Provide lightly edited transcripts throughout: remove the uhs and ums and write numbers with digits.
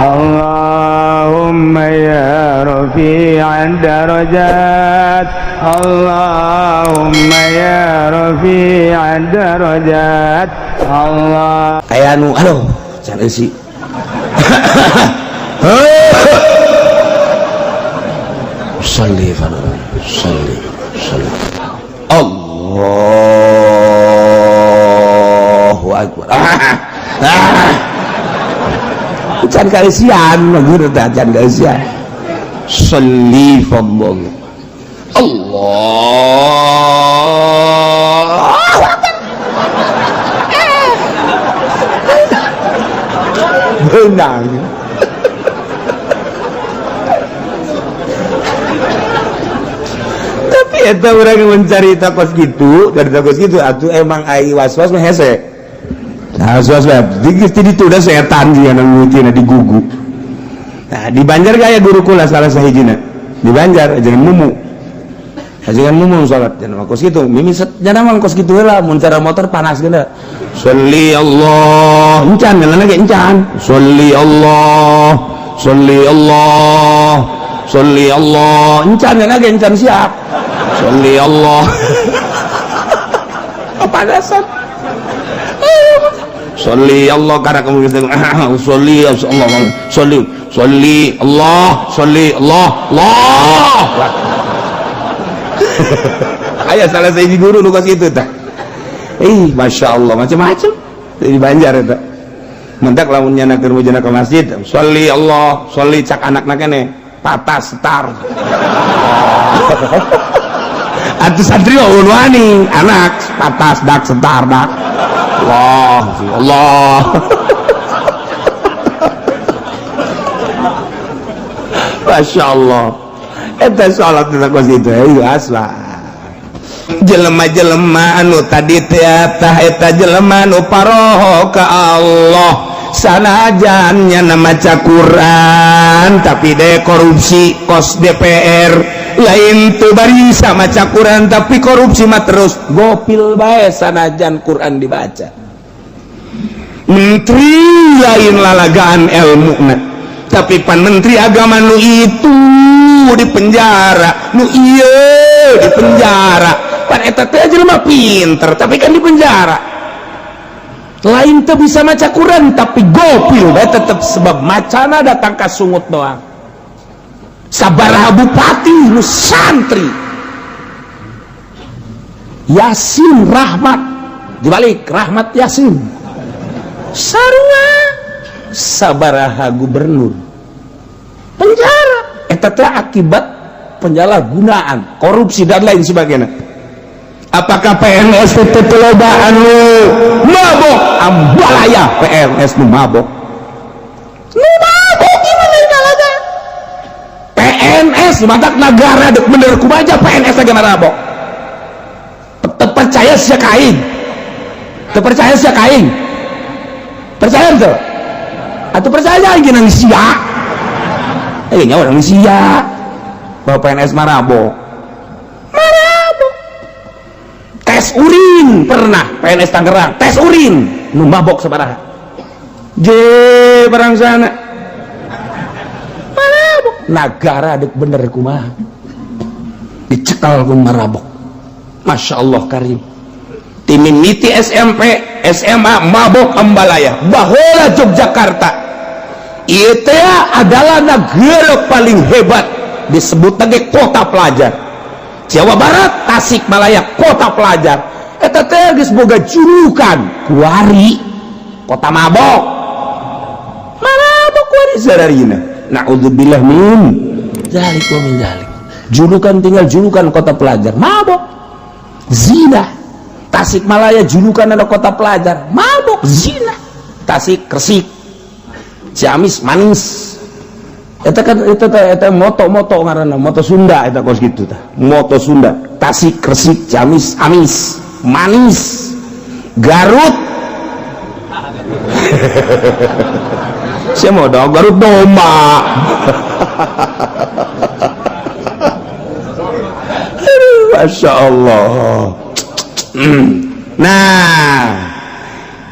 Allahumma ya rafi'ad darajat, Allahumma ya rafi'ad darajat. Allah Aya nu aduh can eusi. Sholli fardhu, sholli, sholli. Allahu akbar. Can kaeusian mah guru teh can kaeusian. Sholli fardhu. Allahu akbar. Benang. Tapi eta urang mencari takos gitu, dari takos gitu atuh emang ai was-was mah hese. Nah, was-was mah di ditu da setan dia nu mimitina di gugu. Nah, di Banjar gaya guru kula salah sahijina. Di Banjar ajaran mumu. Ajaran mumu salat jangan kos kitu. Mimi jangan mah kos kitu heula mun cara motor panas geuna. Sholli Allah, encan jalan lagi encan. Sholli Allah, sholli Allah, sholli Allah, encan jalan lagi encan siap. Sholli Allah. Kepanasan. Sholli Allah karena kamu gitu. Sholli Allah, sholli, sholli Allah, sholli Allah, Allah. Ayah salah sahiji guru nu kos kitu tah. Ih, masya Allah, macam-macam di Banjar itu. Mentak lamun nyana keur mujana ke masjid, sholli Allah, sholli cak anakna kene, patas setar. Atuh santri mah wani, anak patas dak setar dak. Allah, Allah. Masya Allah. Eta salat teh kos kitu, ieu asla. Jelema-jelema anu tadi teh tah eta jelema nu paroho ka Allah sanajan nya maca Quran tapi de korupsi kos DPR lain teu barisa maca Quran tapi korupsi mah terus gopil bae sanajan Quran dibaca. Menteri lain lalagaan ilmuna tapi pan menteri agama nu itu di penjara, nu ieu di penjara. Pan eta teh jelema pinter tapi kan di penjara. Lain teu bisa maca Quran tapi gopil bae tetep sebab macana datang ka sungut doang. Sabaraha bupati nu santri. Yasin Rahmat dibalik Rahmat Yasin. Sarua sabaraha gubernur penjara. Eta teh akibat penyalahgunaan, korupsi dan lain sebagainya. Apakah PNS teh loba anu mabok? Ambalaya PNS nu mabok. Nu mabok gimana nalaga? PNS matak negara dek bener kumaha PNS lagi mabok. Teu percaya sia ka aing. Teu percaya sia ka aing. Percaya teu? Atuh percaya aing nang sia. Nya orang sia. Bahwa PNS marabok. Marabok. Tes urin pernah PNS Tangerang, tes urin nu mabok sabaraha. Je barang sana. Marabok. Nagara dek bener kumaha. Dicekal ku marabok. Masya Allah karim. Timimiti SMP, SMA mabok ambalaya. Baheula Yogyakarta. Ieu teh adalah negara paling hebat disebut lagi kota pelajar. Jawa Barat, Tasikmalaya kota pelajar. Eta teh geus boga julukan kuari kota mabok. Mabok kuari sararina. Naudzubillah min dzalik wa min dzalik. Julukan tinggal julukan kota pelajar, mabok. Zina. Tasikmalaya julukan ada kota pelajar, mabok, zina. Tasik Resik. Ciamis manis. Eta kan eta eta moto-moto ngaranna, moto Sunda eta kos kitu tah. Moto Sunda, Tasik Resik, Ciamis amis, manis. Garut. Saya mau dong Garut domba. Masya Allah. Nah,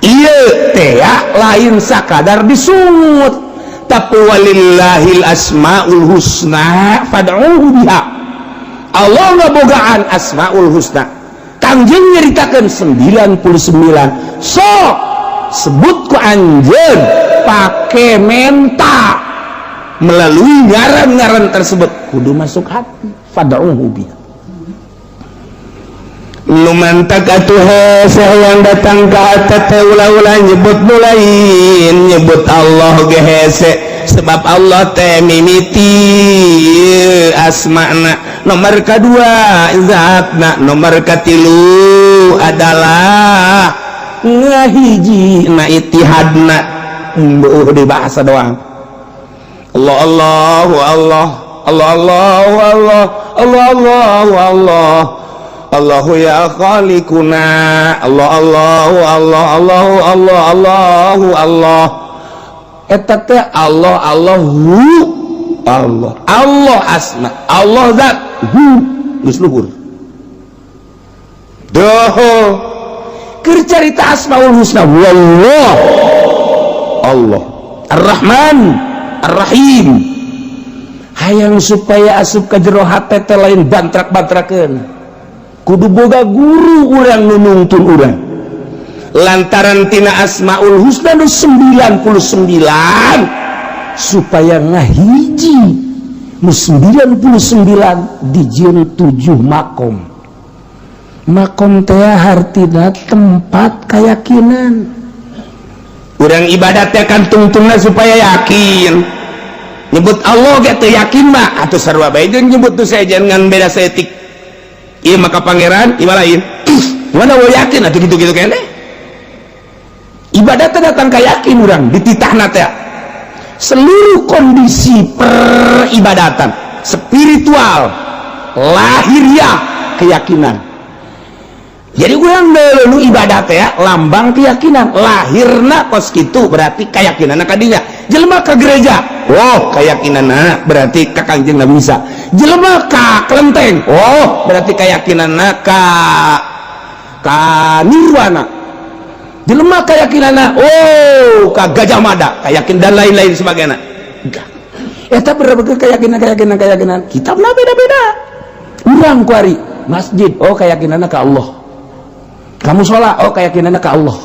ieu teh lain sakadar disungut, Tapi walillahil asmaul husna fad'uhu biha. Allah ngabogaan asmaul husna. Kangjeng nyeritakeun 99, sok sebut ku anjeun pake menta melalui ngaran-ngaran tersebut, kudu masuk hati, fad'uhu biha. Nu mantak atuh hese yang datang ka hate teh, ulah-ulah nyebut nu lain, nyebut Allah ge hese, sebab Allah teh mimiti asma'na, nomor kedua zatna, nomor katilu adalah ngahiji na, itihadna. Di bahasa doang Allah, Allah, Allah, Allah, Allah, Allah, Allah, Allah, Allah, Allahu ya khaliquna, Allah, Allah, Allah, Allah, Allah, Allahu Allah. Eta teh Allah, Allahu, Allah, Allah asma, Allah zat, hu geus luhur. Doho keur carita asmaul husna, wallah, Allah Ar-Rahman Ar-Rahim, hayang supaya asup ka jero hate teh lain bantrak-bantrakeun, kudu boga guru urang nu nungtun urang, lantaran tina asmaul husna nu 99 supaya ngahiji nu 99 dijieun 7 makom. Makom teh hartina tempat keyakinan. Urang ibadatnya kan tungtungna supaya yakin. Nyebut Allah ge teu yakin mah atuh sarua bae jeung nyebut tu sejen, ngan beda saeutik. Ieu maka pangeran, ieu lain. Mana wo yakin atuh kitu-kitu keneh. Ibadatnya datang ka yakin urang dititahna teh. Seluruh kondisi peribadatan spiritual, lahiriah, keyakinan. Jadi urang nu ibadat ya lambang keyakinan lahirna kos kitu, berarti keyakinan kadinya. Jelema ke gereja, oh, keyakinan berarti ka Kangjeng Nabi Isa. Jelema ka kelenteng, oh, berarti keyakinan ka ka nirwana. Jelema keyakinan, oh, ka Gajah Mada, keyakinan, dan lain-lain sebagainya. Eta berbagai keyakinan, keyakinan, keyakinan kitabna beda-beda. Urang kuari masjid, oh, keyakinannya ke Allah. Kamu sholat, oh, keyakinannya ke Allah.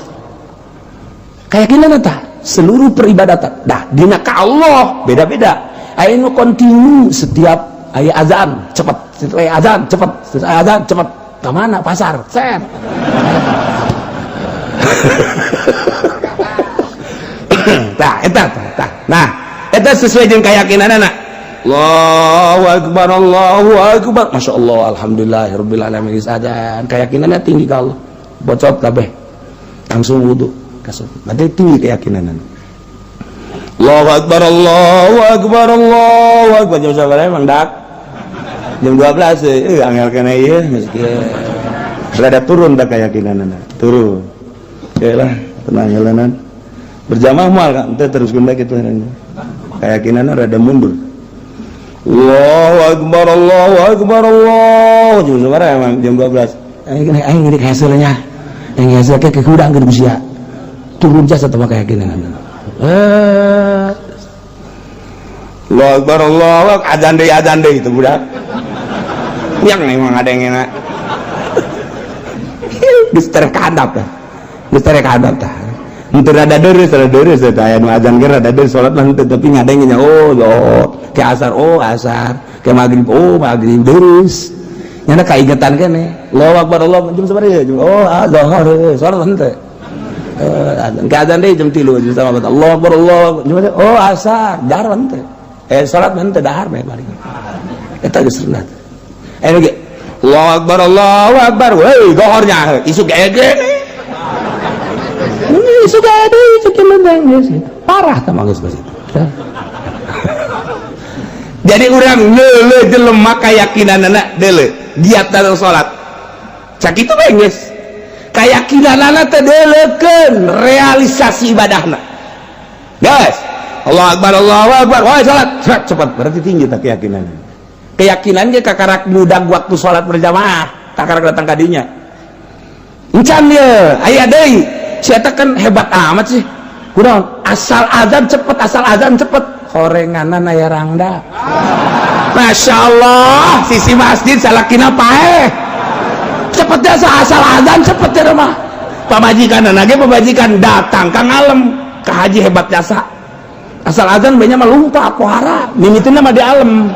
Keyakinan eta seluruh peribadatan dah dina ka Allah beda-beda. Aya nu kontinu setiap aya azan cepet, setiap aya azan cepet, setiap aya azan cepet ke mana, pasar set. Tah, eta tah. Nah, eta sesuai jeung keyakinanana. Allahu akbar, Allahu akbar, Masya Allah, alhamdulillahirabbil alamin, azan, keyakinannya tinggi ka Allah, bocot kabeh langsung wudu kasut, berarti tinggi keyakinan. Allahu akbar, Allahu akbar, Allahu akbar. Jam sabaraha emang dak? Jam 12, eh, angel kena ieu geus rada turun dak keyakinanana, turun. Oke lah, tenang jalanan berjamaah moal kan teh, terus kena kitu keyakinanna rada mundur. Allahu akbar, Allahu akbar, Allah. Jam sabaraha emang? Jam 12. Aing aing ini hasilnya yang hasil ke kudang ke usia turun jasa atau keyakinan, eh. Allahu akbar, Allahu akbar, azan deui, azan deui itu budak. Yang memang ada yang enak. Geus terkadap tah. Geus terkadap tah. Henteu rada deureuh, rada deureuh teh aya nu azan ge rada deureuh, salat mah henteu, tapi ngadengnya, oh, oh, ke asar, oh, asar, ke maghrib, oh, maghrib, terus nyana kaingetan kene. Allahu akbar, Allah, jam sabaraha ya? Oh, ah, zuhur, salat henteu. Eh, ke azan deui jam 3, jam sama Allah akbar, Allah, jam, oh, asar, dahar henteu. Eh, salat henteu, dahar bae paling. Eta geus sunat. Eh, ge Allahu akbar, Allahu akbar, woi, gohornya isuk ge. Isuk ge, isuk ge, parah tah mah geus itu. Jadi urang leule jelema keyakinanana deuleu giat dalam salat. Sakitu bae geus. Keyakinanana teh deuleukeun realisasi ibadahna. Guys, Allah akbar, Allahu akbar, woi, salat, cepat, cepat, berarti tinggi tak keyakinan. Keyakinan ge kakarak mudah waktu salat berjamaah, kakarak datang kadinya. Encan ye, aya deui. Si eta kan hebat amat sih. Kunaon? Asal azan cepet, asal azan cepet. Horenganan aya rangda. Masya Allah, sisi masjid salakina paeh. Cepet jasa asal azan cepet ya mah. Pamajikan lagi pamajikan datang ka ngalem ka haji hebat jasa. Asal azan banyak mah lumpa pohara, mimitina mah di alem.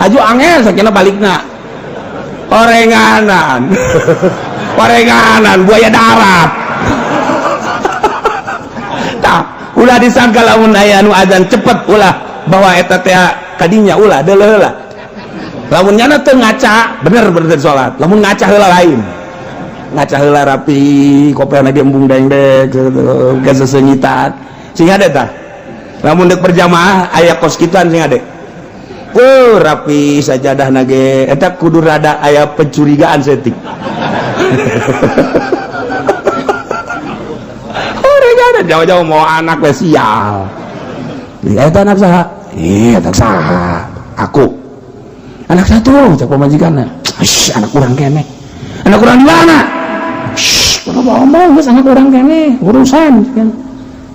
Aju angel sakina balikna. Horenganan. Horenganan buaya darat. Tah, ulah disangka lamun aya anu azan cepet ulah bahwa eta teh kadinya ulah deuleu heula. Lamun nyana teu ngaca, bener bener salat. Lamun ngaca heula lain. Ngaca heula rapi, kopena ge embung dengdek geus sesenyitan. Sing hade tah. Lamun deuk berjamaah aya kos kituan sing hade. Rapi sajadah nage eta kudu rada aya pencurigaan setik. Horenganan jauh-jauh mau anak we sial. Eta anak saha? Iya, anak saha? Aku. Anak satu, cak pamajikanna. Shh, anak urang keneh. Anak urang di mana? Shh, kalau ngomong geus anak urang keneh, urusan kan.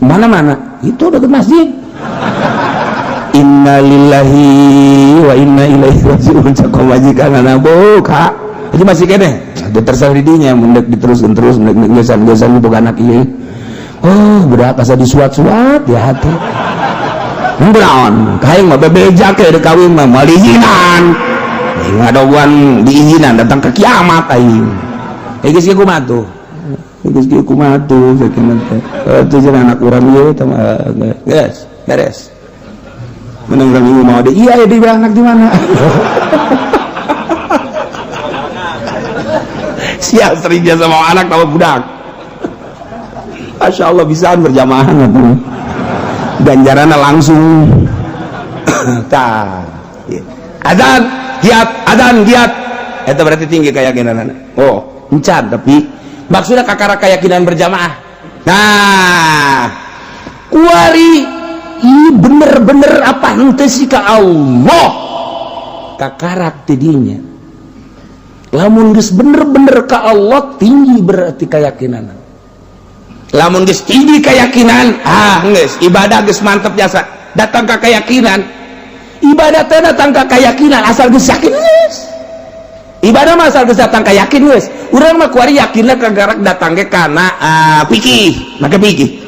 Mana-mana? Itu deket masjid. Innalillahi wa inna ilaihi raji'un cak pamajikanna buka. Itu masih keneh. Terserah di dinya mun deuk diteruskeun terus mun deuk geus-geusan boga anak ieu. Oh, budak asa disuat-suat di hati. Naon, kaing mah bebeja ke deuk kawin mah moal diizinan. Aing ngadoguan diizinan datang ke kiamat aing. Geus kieu kumaha tuh? Geus kieu kumaha tuh sakieu teh. Atuh cenah anak urang ieu teh geus, beres. Menang urang ieu mau deui, iya di anak di mana? Sial sering biasa mau anak sama budak. Masya Allah bisaan berjamaah atuh. Ganjaranna langsung. Tah. Azan giat, azan giat. Eta berarti tinggi keyakinanana. Oh, encan tapi maksudnya kakara keyakinan berjamaah. Nah, kuari i bener-bener apa henteu sih ka Allah. Kakarak tidinya. Lamun geus bener-bener ka Allah tinggi berarti keyakinan. Lamun geus tinggi keyakinan, ah geus ibadah geus mantep jasa. Datang ka keyakinan. Ibadah teh datang ka keyakinan asal geus yakin geus. Ibadah mah asal geus datang ka yakin geus. Urang mah kuari yakinna kagarak datang ge kana fikih, make fikih.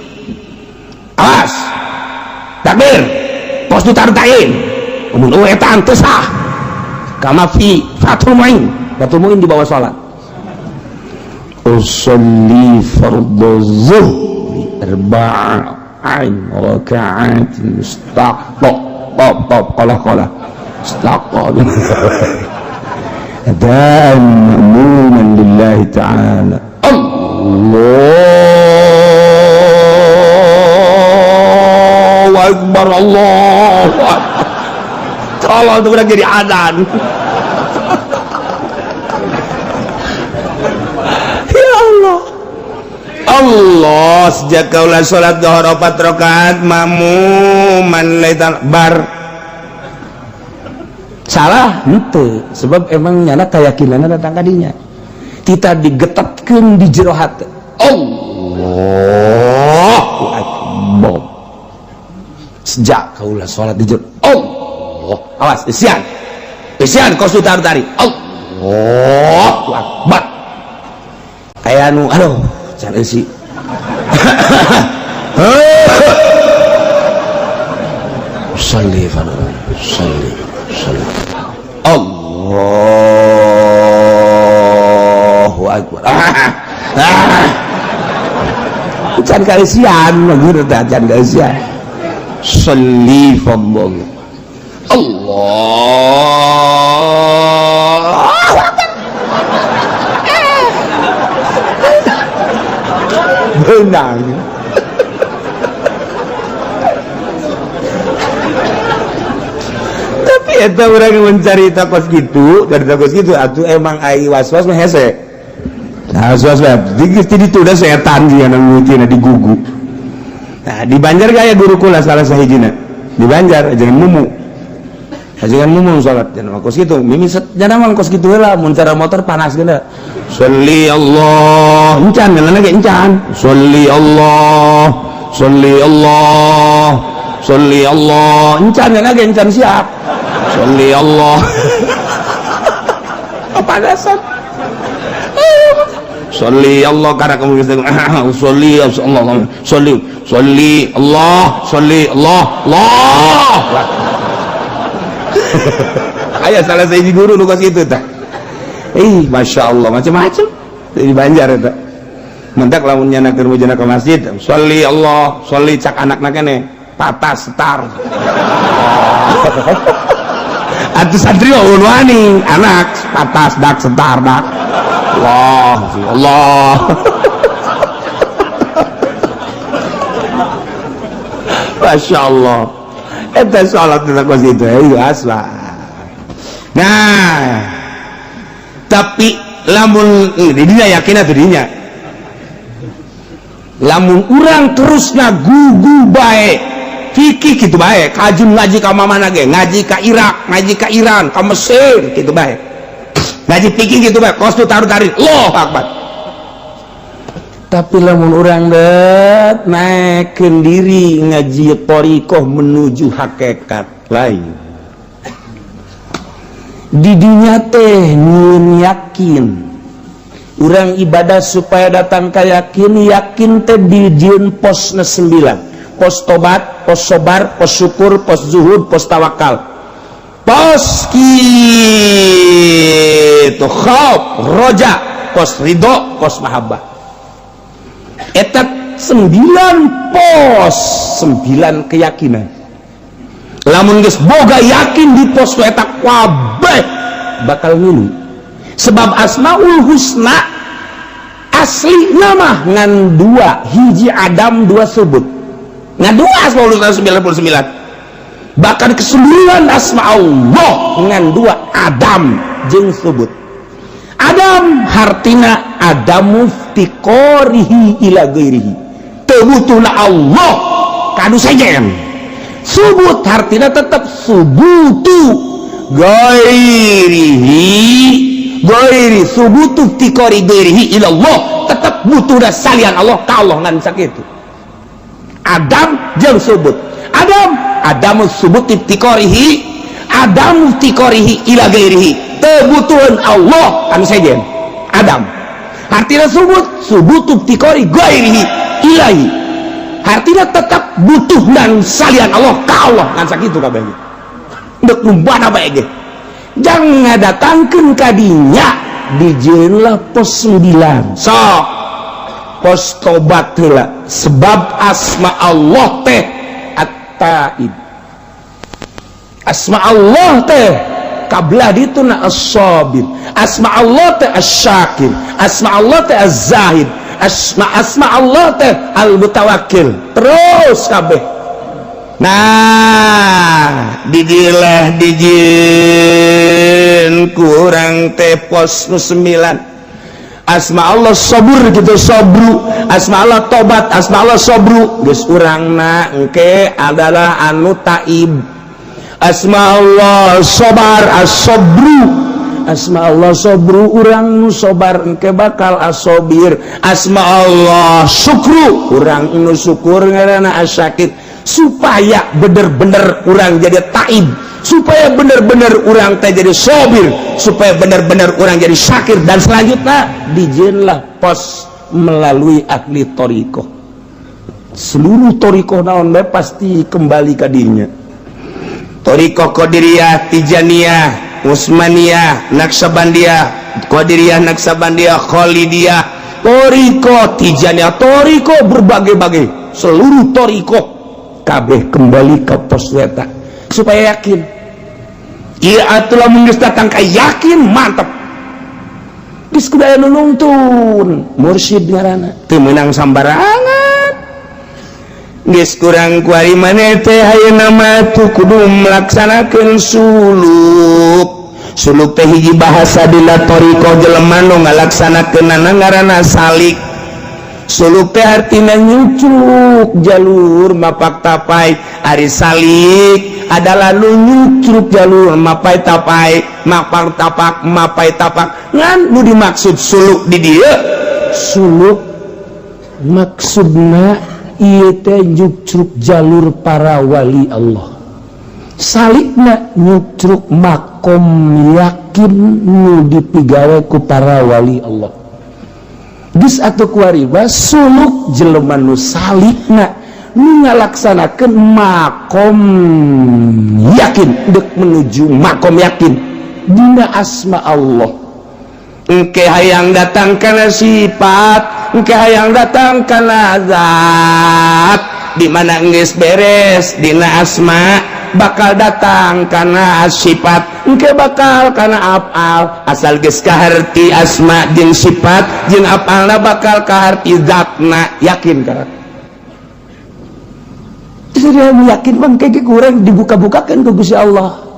Awas. Takbir. Pos ditartain. Mun eueuh eta teu sah. Kama fi Fathul Muin. Fathul Muin di bawah salat. Usolli fardhu zuhri arba'in raka'atin mustaqqa pop pop qala qala mustaqqa adaan ma'muman lillahi ta'ala. Allahu akbar, Allahu akbar. Tolong tuh udah jadi adzan. Ya Allah. Allah sejak kaulah salat zuhur 4 rakaat makmuman laital bar. Salah henteu, sebab emang nyana keyakinanna datang ka dinya. Kita digetetkeun di jero hate. Allahu akbar. Sejak kaulah salat di jero Allah, awas isian. Isian kos tarik. Allahu akbar. Aya nu aduh can eusi. Shalli fardhu, shalli, shalli. Allahu akbar. Can kaeusian, maksudna teh can kaeusian. Shalli fardhu. Allahu akbar. Benang. Tapi eta urang mencari takos gitu, dari takos gitu atuh emang ai was-was mah hese. Nah, was-was mah di ditu da setan sih anu mimitina di gugu. Nah, di Banjar gaya guru kula salah sahijina. Di Banjar jangan mumu. Jangan mumu salat jangan kos kitu. Mimi jangan mah kos kitu heula mun cara motor panas geuna. Sholli Allah, encan geuna ge encan. Sholli Allah, sholli Allah. Sholli Allah, encan kan ge encan siap. Sholli Allah. Kepanasan. Sholli Allah karena kamu bisa sholli Allah, sholli, sholli Allah, sholli Allah, Allah. Aya salah sahiji guru nu kos kitu tah. Ih, Masya Allah, macam-macam di Banjar eta. Mentak lamun nyana keur mujana ke masjid, sholli Allah, sholli cak anakna kene, patas setar. Atuh santri mah wani, anak patas dak setar dak. Allah, Allah. Masya Allah. Eta sholat tentang kos itu, itu asla. Nah, tapi lamun didinya yakin atau didinya, lamun urang terus gugu bae, fikih gitu bae, kajun ngaji ka mana ge, ngaji ka Irak, ngaji ka Iran, ka Mesir gitu bae, ngaji fikih gitu bae, kos tu taruh tarik, Allahu Akbar. Tapi lamun urang det naikkeun diri ngaji thariqah menuju hakikat lain. Didinya teh nyieun yakin. Urang ibadah supaya datang ka yakin, yakin teh dijieun posna 9. Pos tobat, pos sobar, pos syukur, pos zuhud, pos tawakal. Pos kitu khauf, roja, pos ridho, pos mahabbah. Eta 9 pos, 9 keyakinan. Lamun geus boga yakin di pos tu eta kabeh bakal ngilu. Sebab Asmaul Husna asli nama ngan dua, hiji Adam dua sebut. Ngan dua Asmaul Husna 99. Bahkan keseluruhan asma Allah ngan dua Adam jeung sebut. Adam hartina adamu iftiqarihi ila ghairihi. Teu butuhna Allah kanu sejen. Subut hartina tetap subutu ghairihi, ghairi subutu iftiqari ghairihi ila Allah, tetap butuhna salian Allah ka Allah ngan sakitu. Adam jeung subut. Adam adamu subut iftiqarihi, adamu iftiqarihi ila ghairihi. Teu butuheun Allah anu sejen. Adam hartina subut, subutu iftiqari ghairihi ilahi. Hartina tetap butuh dan salian Allah ka Allah ngan sakitu kabeh. Deuk numbana bae ge. Jangan ngadatangkeun ka dinya dijieunlah pos 9. Sok pos tobat heula sebab asma Allah teh at-taib. Asma Allah teh kablah dituna as-sabir. Asma Allah teh as-syakir. Asma Allah teh az-zahid. Asma Allah teh al-mutawakkil. Terus kabeh. Nah, didilah dijieun kurang teh pos nu 9. Asma Allah sabur gitu sabru, asma Allah tobat, asma Allah sabru. Geus urangna engke adalah anu taib. Asma Allah sobar as-sabru. Asma Allah sobru urang nu sobar engke bakal asobir. Asma Allah syukru urang nu syukur ngaranna asyakir. Supaya bener-bener urang jadi taib, supaya bener-bener urang teh jadi sobir, supaya bener-bener urang jadi syakir, dan selanjutnya dijieunlah pos melalui ahli thariqah. Seluruh thariqah naon bae pasti kembali ka dinya. Thariqah Qadiriyah, Tijaniyah, Utsmaniyah, Naqsyabandiyah, Qadiriyah, Naqsyabandiyah, Khalidiyah, thariqah Tijaniyah, thariqah berbagai-bagai, seluruh thariqah kabeh kembali ke pos eta supaya yakin. Ieu atuh lamun geus datang ka yakin mantep. Geus kudu aya nu nungtun, mursyid ngaranna. Teu meunang sambarangan. Geus kurang kuari maneh teh ayeuna mah tuh kudu melaksanakeun suluk. Suluk teh hiji bahasa dina thariqah jelema nu ngalaksanakeunana ngaranna salik. Suluk teh artina nyucuk jalur mapak tapai. Ari salik adalah nu nyucuk jalur mapai tapai, mapak tapak, mapai tapak. Ngan nu dimaksud suluk di dieu, suluk maksudna Ieu teh nyukcruk jalur para wali Allah, salikna nyukcruk makom yakin nu dipigawe ku para wali Allah. Geus atuh kuari suluk jelema nu salikna, nu ngalaksanakeun makom yakin, dek menuju makom yakin dina asma Allah. Engke hayang datang kana sifat, engke hayang datang kana zat. Di mana geus beres dina asma, bakal datang kana sifat, engke bakal kana afal. Asal geus kaharti asma jeung sifat jeung afalna, bakal kaharti zatna, yakin kana. Jadi yakin bang kayak kurang dibuka-bukakan ke Gusti Allah.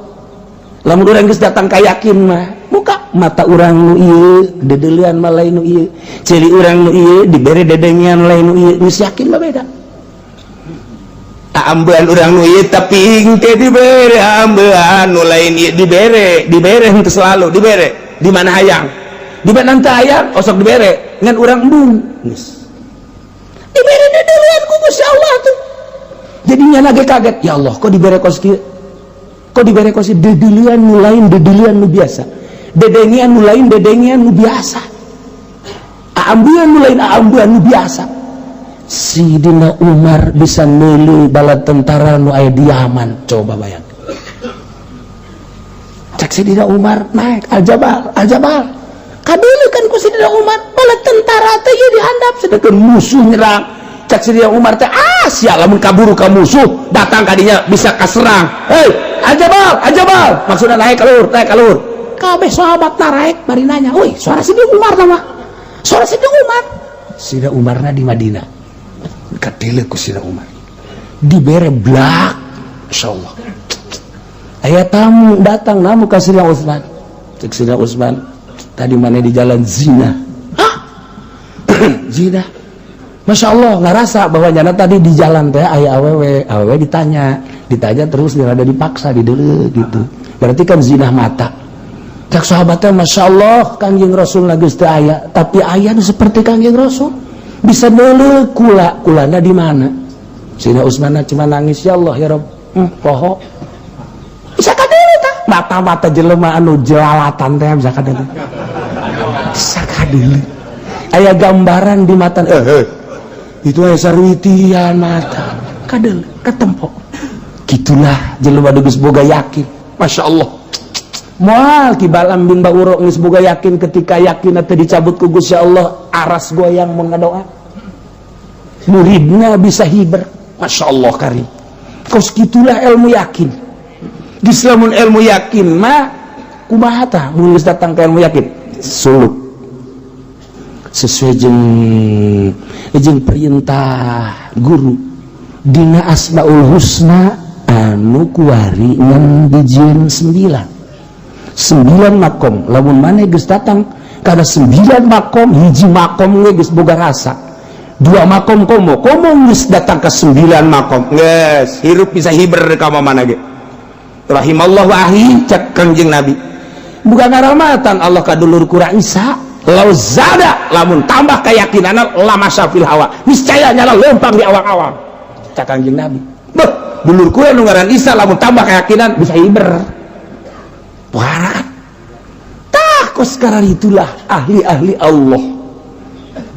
Lamun urang geus datang ka yakin mah, buka mata urang nu ieu dedeulean mah lain nu ieu, ceuli urang nu ieu dibere dedengean lain nu ieu. Geus yakin mah beda. Ambean urang nu ieu, tapi engke dibere ambean nu lain ieu, dibere, dibere henteu selalu dibere. Di mana hayang, di mana teu hayang osok dibere, ngan urang embung geus dibere dedeulean ku Gusti Allah tuh. Jadinya lagi kaget, ya Allah, kok dibere kos kieu, kok dibere kos dedeulean nu lain, dedeulean nu biasa, dedengean nu lain, dedengean nu biasa, aambean nu lain, aambean nu biasa. Sidina Umar bisa meuli bala tentara nu aya di Yaman. Coba bayang, cek Sidina Umar naik Al-Jabal, Al-Jabal kadulu kan ku Sidina Umar bala tentara teh ieu dihandap, sedangkan musuh nyerang. Cek Sidina Umar teh, ah sia, lamun kaburu ka musuh datang kadinya bisa kaserang. Hei, Al-Jabal, Al-Jabal, maksudnya naik ka luhur, naik ka luhur. Kabeh sahabat naik bari nanya, "Woi, suara Sidina Umar nama, suara Sidina Umar." Sidina Umarna di Madinah. Katele ku Sidina Umar dibere blak. Insyaallah aya tamu datang namu ka Sidina Utsman. Cek Sidina Utsman, "Tadi mana di jalan zina?" "Hah, zina?" Masya Allah, ngerasa bahwa nyana tadi di jalan teh aya awewe, awewe ditanya, ditanya terus dia ada dipaksa di dulu gitu. Berarti kan zina mata. Cek sahabatnya, "Masya Allah, Kangjeng Rasul geus teu aya, tapi aya nu seperti Kangjeng Rasul. Bisa dulu kula, kulana di mana?" Sidina Utsman cuma nangis, "Ya Allah, ya Rob, poho." Bisa kadulu tah? Mata-mata jelema anu jelalatan teh bisa kadulu. Bisa kadulu. Aya gambaran di mata, eh, eh itu aya sarwitian mata. Kadel ketempo. Gitulah jelema geus boga yakin. Masya Allah. Moal Ki Balam bin Bauro geus boga yakin, ketika yakin teh dicabut ku Gusti Allah, aras goyang mun ngadoa. Muridna bisa hiber. Masya Allah karim. Kos gitulah ilmu yakin. Geus lamun ilmu yakin mah kumaha tah mun geus datang ke ilmu yakin? Suluk sesuai jeung jeung perintah guru dina Asmaul Husna anu kuari ngan dijieun sembilan, sembilan makom. Lamun maneh geus datang kana sembilan makom, hiji makom ge geus boga rasa, dua makom komo komo geus datang ke sembilan makom. Geus hirup bisa hiber ka mana ge. Rahimallahu ahi, cek Kangjeng Nabi, bukan ngaramatan Allah ka dulur kurang Isa. Lau zada, lamun tambah keyakinan, lamasya fil hawa, niscaya nyala lempang di awang-awang, cek Kangjeng Nabi. Beuh, dulur kue nu ngaran Isa lamun tambah keyakinan bisa hiber. Wah, tah kos sekarang itulah ahli-ahli Allah.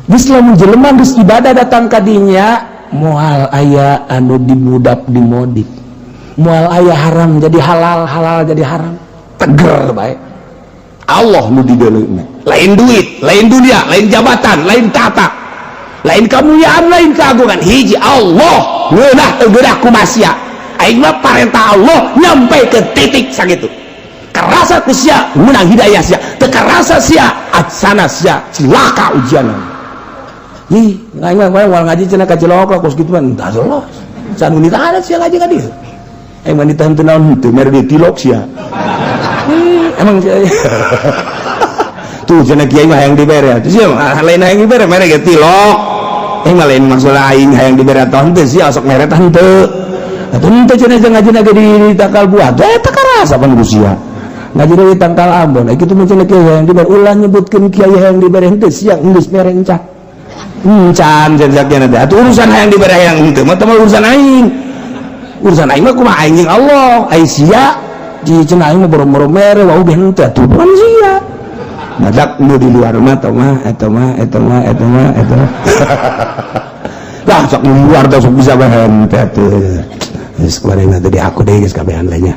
Geus lamun jelema geus ibadah datang ka dinya, moal aya anu dimudap dimodif, moal aya haram jadi halal, halal jadi haram, teger bae. Allah nu dideuleuna, lain duit, lain dunia, lain jabatan, lain tata, lain kemuliaan, lain keagungan. Hiji Allah ngeunah teu geunah kumaha, aing mah parentah Allah nyampe ke titik sakitu. Karasa ku sia menang hidayah sia, teu karasa sia atsana sia cilaka ujian. Ih, aing mah moal ngaji cenah ka Cilok kos kitu mah entah lolos. Can ditahan sia ngaji ka dieu. Aing mah ditahan teu naon henteu, mere ditilok sia. Ih, emang sia. Tuh cenah kiai mah hayang dibere. Sia mah lain hayang dibere, mere ge tilok. Aing mah lain maksud aing hayang dibere atau henteu, sia sok mere tah henteu. Atuh henteu cenah jeung ngaji ge di tangkal buah. Teh teu karasa pan ku sia. Ngaji di tangkal Ambon. Kitu mah cenah kiai hayang dibere, ulah nyebutkeun kiai hayang dibere henteu, sia geus mere encah. Encan cenjaknya teh atuh urusan hayang dibere hayang henteu mah teh urusan aing. Urusan aing mah kumaha aing jeung Allah. Ai sia di cenah aing mah boro-boro mere wau ge henteu atuh bukan sia. Badak nu di luar mah eta mah eta mah eta mah eta mah eta mah. Lah sok nu luar teh sok bisa bae henteu atuh. Geus kemarin tadi aku deh geus kabehan lainnya.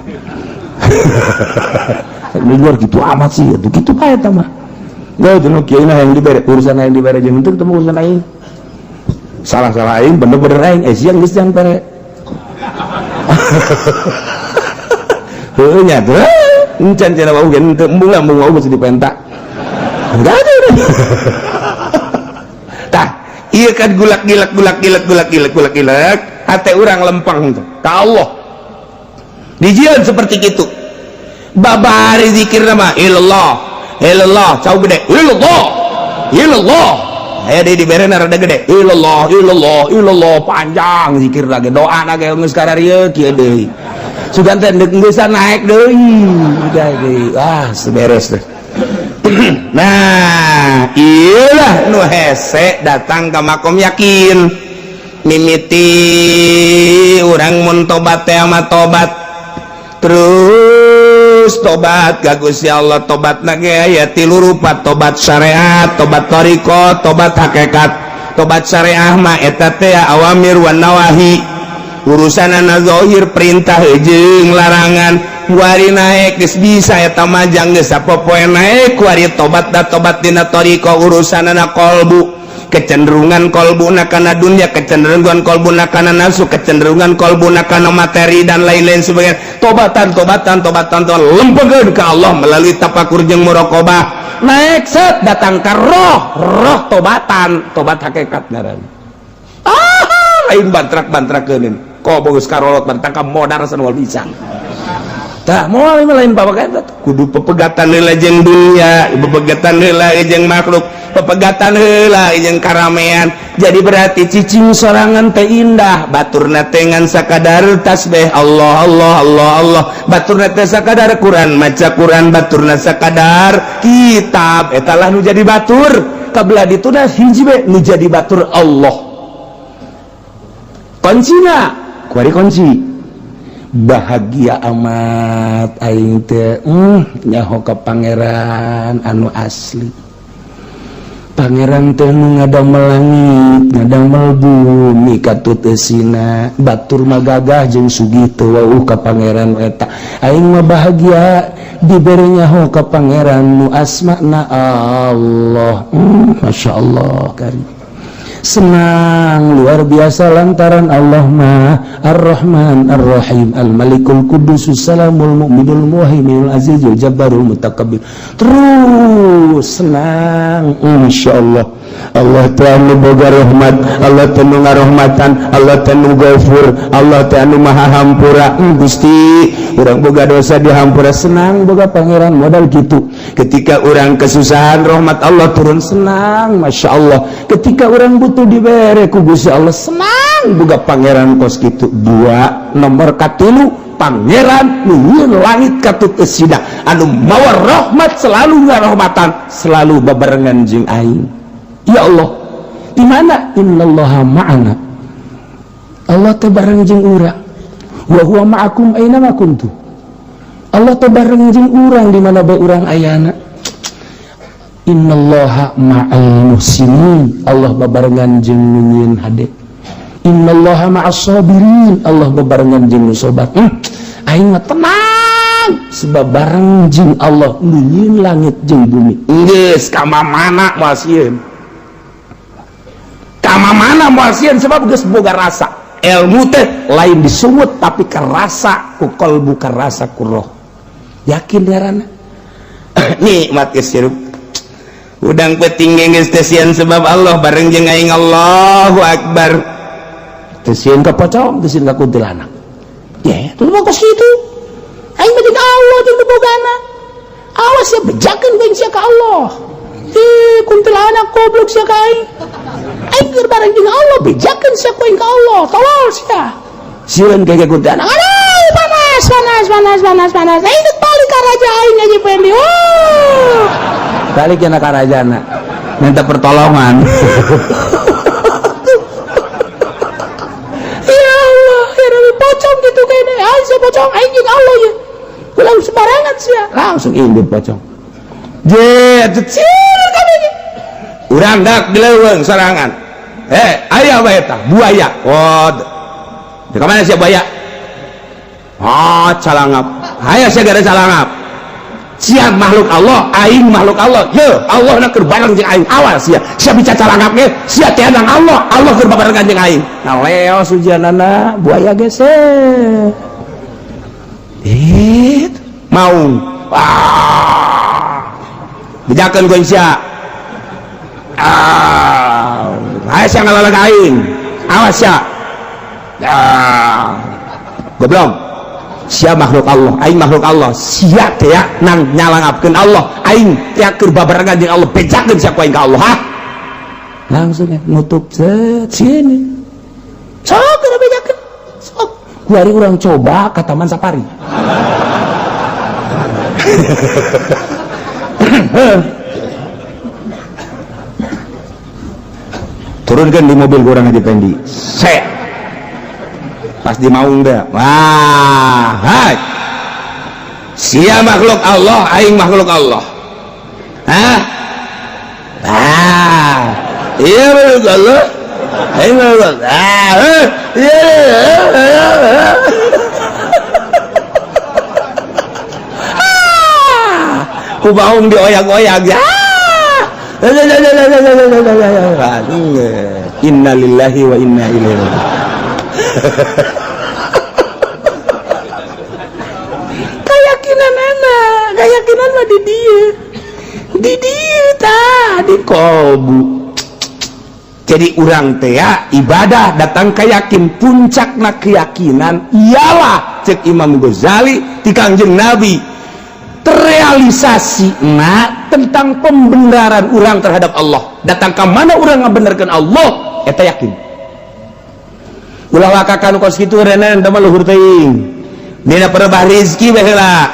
Di luar gitu amat sih atuh kitu bae eta mah. Gak itu nu kieu yang dibere urusan yang dibere jeung henteu teu urusan aing. Salah-salah aing bener-bener aing eh siang geus jang pere. Heuh nya teh encan cenah wau ge henteu embung lah embung wau geus dipenta. Enggak ada. Tah, ieu kan gulak gilak gulak gilak gulak gilak gulak gilak hate urang lempeng teh ka Allah. Dijieun seperti kitu. Babari zikir nama ilallah ilallah cau gede ilallah ilallah aya deui diberena rada gede ilallah ilallah ilallah panjang zikir lagi doa lagi geus kararieu kieu deui sugan teh deuk geus naik deui udah deui ah seberes deh. Nah ieulah nu hese datang ka makom yakin mimiti urang mun tobat teh ama tobat terus tobat ka Gusti Allah. Tobat na ge aya tilu rupa, tobat syariat, tobat thariqah, tobat hakikat. Tobat syariah mah eta teh awamir wan nawahi, urusanana zahir perintah jeung larangan. Kuari naek geus bisa eta mah jang geus sapopoe naek kuari tobat da tobat dina thariqah urusanana qalbu, kecenderungan kolbuna kana dunia, kecenderungan kolbuna kana nafsu, kecenderungan kolbuna kana materi dan lain-lain sebagainya. Tobatan tobatan tobatan tobatan lempengkeun ka Allah melalui tapakur jeung muraqabah. Naik set datang ka roh, roh tobatan, tobat hakikat ngaran. Ah, lain bantrak-bantrakeun kok geus karolot bantang ka modar sanwal bisa. Tah moal lain babakan kudu pepegatan heula jeung dunia, pepegatan heula jeung makhluk, pepegatan heula jeung karamean. Jadi berarti cicing sorangan teh indah, baturna teh ngan sakadar tasbih Allah Allah Allah Allah, baturna teh sakadar Quran maca Quran, baturna sakadar kitab eta lah nu jadi batur. Kabelah dituna hiji be nu jadi batur Allah. Kuncina kuari kunci bahagia amat aing teh nyaho ka pangeran anu asli. Pangeran teh nu ngadamel langit ngadamel bumi katut eusina, batur mah gagah jeung sugih teu wauh ka pangeran eta. Aing mah bahagia dibere nyaho ka pangeran nu asmana Allah. Masya Allah karim. Senang luar biasa lantaran Allah mah Ar-Rahman Ar-Rahim Al-Malikul Quddus Salamul Mu'minul Muhaiminul Azizul Jabbarul Mutakabbir. Terus senang insyaallah. Allah teh anu boga rahmat, Allah teh nu ngarahmatan, Allah teh nu gafur, Allah teh anu maha hampura. Gusti, urang boga dosa dihampura, senang boga pangeran modal gitu. Ketika urang kesusahan rahmat Allah turun, senang Masya Allah. Ketika urang butuh dibere ku Gusti Allah, senang boga pangeran kos gitu. Dua nomor katilu pangeran nu langit katut eusina anu mawa rahmat selalu ngarahmatan selalu babarengan jeung aing. Ya Allah, di mana innallaha ma'ana? Allah teh bareng jeung urang. Wa huwa ma'akum aina ma kuntum. Allah teh bareng jeung urang di mana bae urang ayana. Innallaha ma'al muhsinin. Allah babarengan jeung nu nyieun hade. Innallaha ma'as sabirin. Allah babarengan jeung nu sabar. Aing mah tenang sebab bareng jeung Allah nu nyieun langit jeung bumi. Geus ka mana moal sieun. Kama mana moal sieun sebab geus boga rasa. Ilmu teh lain disungut tapi kerasa ku kalbu, kerasa ku roh. Yakin darana. Nikmat geus hirup. Udang peuting geus teu sieun sebab Allah bareng jeung aing. Allahu akbar. Teu sieun ka pocong, teu sieun ka kuntilanak. Ya, itu mah kos kitu. Aing mah jeung Allah jeung bobogana. Awas ya bejakeun bae sia ka Allah. Ih, kuntilanak goblok sia ka aing. Aing keur bareng jeung Allah, bejakeun sia ku aing ka Allah. Tolol sia. Sieun kayak kuntilanak. Aduh, panas, panas, panas, panas, panas. Aing balik ka raja aing aja Pendi. Oh. Balik kana ka rajana. Minta pertolongan. Ya Allah, ya Rabbi, pocong gitu kayaknya. Ayo saya pocong, aing jeung Allah ya. Ulah sembarangan sia. Langsung indut pocong. Je, cecil kabeh. Urang dak di leuweung sorangan. Aya apa eta? Buaya. Oh. Di mana sia buaya? Ah, calangap. Aya sia gara calangap. Sia makhluk Allah, aing makhluk Allah. Ye, Allah na keur bareng jeung aing. Awas sia. Sia bica calangap ge, sia teh nang Allah, Allah keur babarengan jeung aing. Nah, leos hujanana buaya geser. Mau. Ah. Bejakeun ku sia. Ah, aya sia ngalalag aing. Awas sia. Ah. Goblok. Sia makhluk Allah, aing makhluk Allah. Sia teh nang nyalangapkeun Allah, aing teh keur babarengan jeung Allah, bejakeun sia ku aing ka Allah. Hah? Langsung ya, nutup set sini. Sok keur bejakeun. Sok. Kuari urang coba ka Taman Safari. Turunkan di mobil kurang aja Pendi. Set. Pas di maung dah. Wah, hai. Sia makhluk Allah, aing makhluk Allah. Hah? Ah. Iya makhluk Allah. Aing makhluk Allah. Ah, iya. Ku baung dioyak-oyak ya. Innalillahi wa inna ilaihi raji'un. Keyakinan anak, keyakinan mah di dia tah di kolbu. Jadi urang teh ibadah datang keyakin, puncakna keyakinan ialah cek Imam Ghazali ti Kangjeng Nabi terrealisasi na tentang pembenaran urang terhadap Allah. Datang ke mana urang ngabenerkeun Allah eta yakin. Ulah wakakan kos kitu renen teh mah luhur teuing. Dina perebah rezeki bae heula.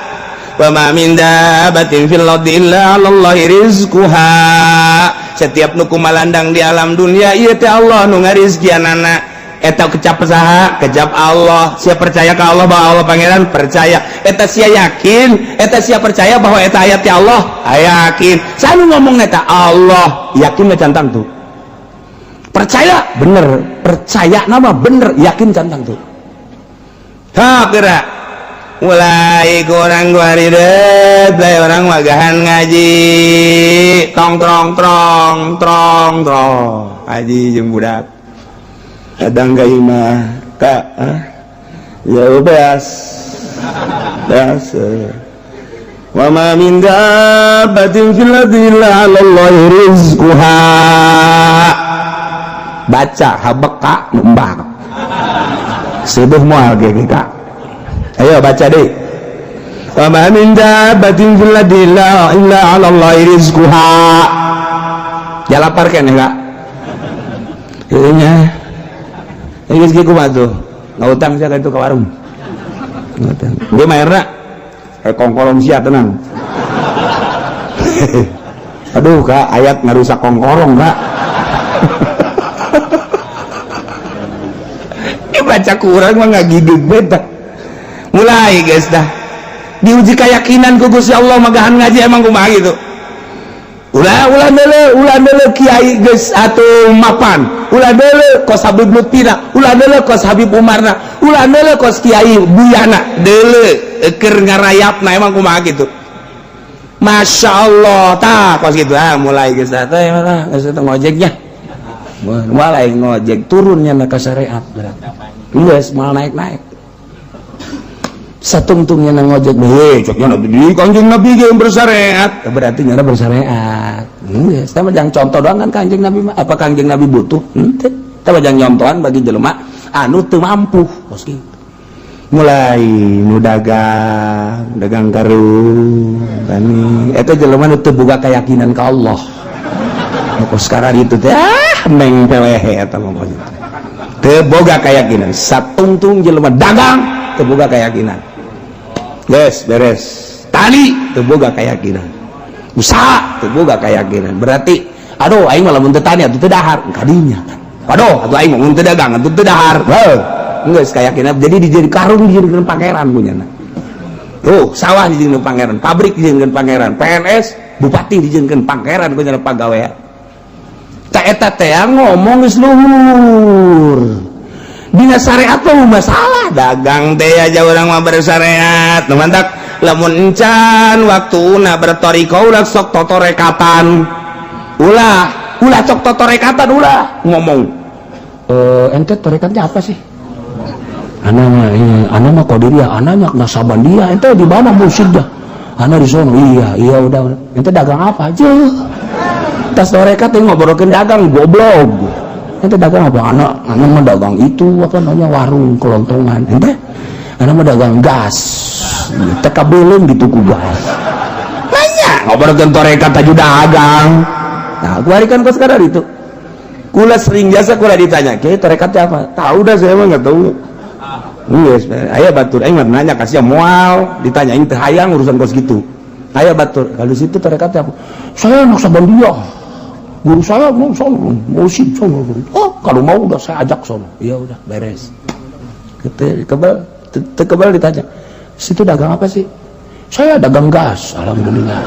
Wa ma min dabatin fil ardi illa 'alallahi rizquha. Setiap nu kumalandang di alam dunia ieu teh Allah nu ngarizkianana. Eta kecap saha? Kecap Allah. Sia percaya ka Allah bahwa Allah pangeran? Percaya. Eta sia yakin, eta sia percaya bahwa eta ayat ya Allah? Yakin. Sanu ngomong eta Allah, yakin mah cantang tuh. Percaya bener, percaya nama bener, yakin cantang tuh. Ha geura. Mulai kurang guaridet, mulai orang wagahan ngaji. Tong trong trong trong trong. Ngaji jeung budak. Kadang ka imah ka ya beas beas wa ma min dabbatin fil ardi illa 'ala Allahi rizquha. Baca habeka numbak sebuh moal ge ka ayo baca deh wa ma min dabbatin fil ardi illa 'ala Allahi rizquha. Ya lapar keneh ka heuh nya. Geus kieu kumaha tuh? Ngutang sia ka itu ka warung. Ngutang. Dia mayarna kongkolong sia tenang. Aduh Kak, ayat ngarusak kongkorong Kak. Dibaca ku urang mah ngagigig beta. Mulai guys dah. Diuji keyakinan ku Gusti Allah magahan ngaji emang kumaha gitu. Ulah ulah deuleu kiai geus atuh mapan. Ulah deuleu kos Habib Lutfina, ulah deuleu kos Habib Umarna, ulah deuleu kos Kiai Buyana, deuleu keur ngarayapna emang kumaha gitu. Masya Allah, tah kos gitu ah mulai geus teh mah geus teh ngojeknya. Mulai ngojek turunnya na ka syariat berarti. Geus moal naik-naik. Satungtungnya nang ngojek heuh ceknya nabi di Kanjeng Nabi ge bersyariat, berarti nyana bersyariat. Geus tah mah jang contoh doang kan Kanjeng Nabi mah. Apa Kanjeng Nabi butuh? Henteu. Tah mah jang nyontohan bagi jelema anu teu mampu kos kitu. Mulai nu dagang, dagang karung tani eta jelema nu teu boga keyakinan ka Allah. Nu kos sekarang itu teh ah meng pelehe eta mah kitu. Teu boga keyakinan, satungtung jelema dagang teu boga keyakinan. Yes, beres. Tani teu boga keyakinan. Usaha teu boga keyakinan. Berarti Aduh, aing mah lamun teu tani atuh teu dahar kadinya kan. Aduh, atuh aing mah mun teu dagang atuh teu dahar. Heuh, geus keyakinan jadi dijadi karung, dijadikeun pangeran punyana. Tuh, sawah dijadikeun pangeran, pabrik dijadikeun pangeran, PNS, bupati dijadikeun pangeran punyana pagawean. Tak eta teh ngomong geus luhur. Dina syariat mah masalah dagang teh aja urang mah bersyariat. Nu mantak lamun encan waktuna bertoriko ulah sok totorekatan. Ulah, ulah sok totorekatan, ulah ngomong. Eh, ente torekatnya apa sih? Ana mah iya, ana mah Qadiriyah, ana mah Naqsabandiyah. Ente di mana mursyidnya? Ana di sono. Iya, iya udah. Ente dagang apa aja? Tas torekat teh ngobrolkeun dagang, goblok. Ente dagang apa? Ana mah dagang itu, apa namanya, warung kelontongan. Ente? Ana mah dagang gas. TK belum gitu ku gas. Nanya ngobrolkeun torekat taju dagang. Nah, kuari kan kos kadar itu. Kula sering jasa kula ditanya, "Kiai, torekatnya apa?" Tahu dah, saya mah nggak tahu. Geus, aya batur aing mah nanya kasih moal, ditanya aing teu hayang urusan kos gitu. Aya batur, kalau situ torekatnya apa? Saya Naqsabandiyah. Guru saya mau sono, mau sih sono. Oh, kalau mau udah saya ajak sono. Iya udah beres. Kebal, teu kebal ditanya. Situ dagang apa sih? Saya dagang gas, alhamdulillah.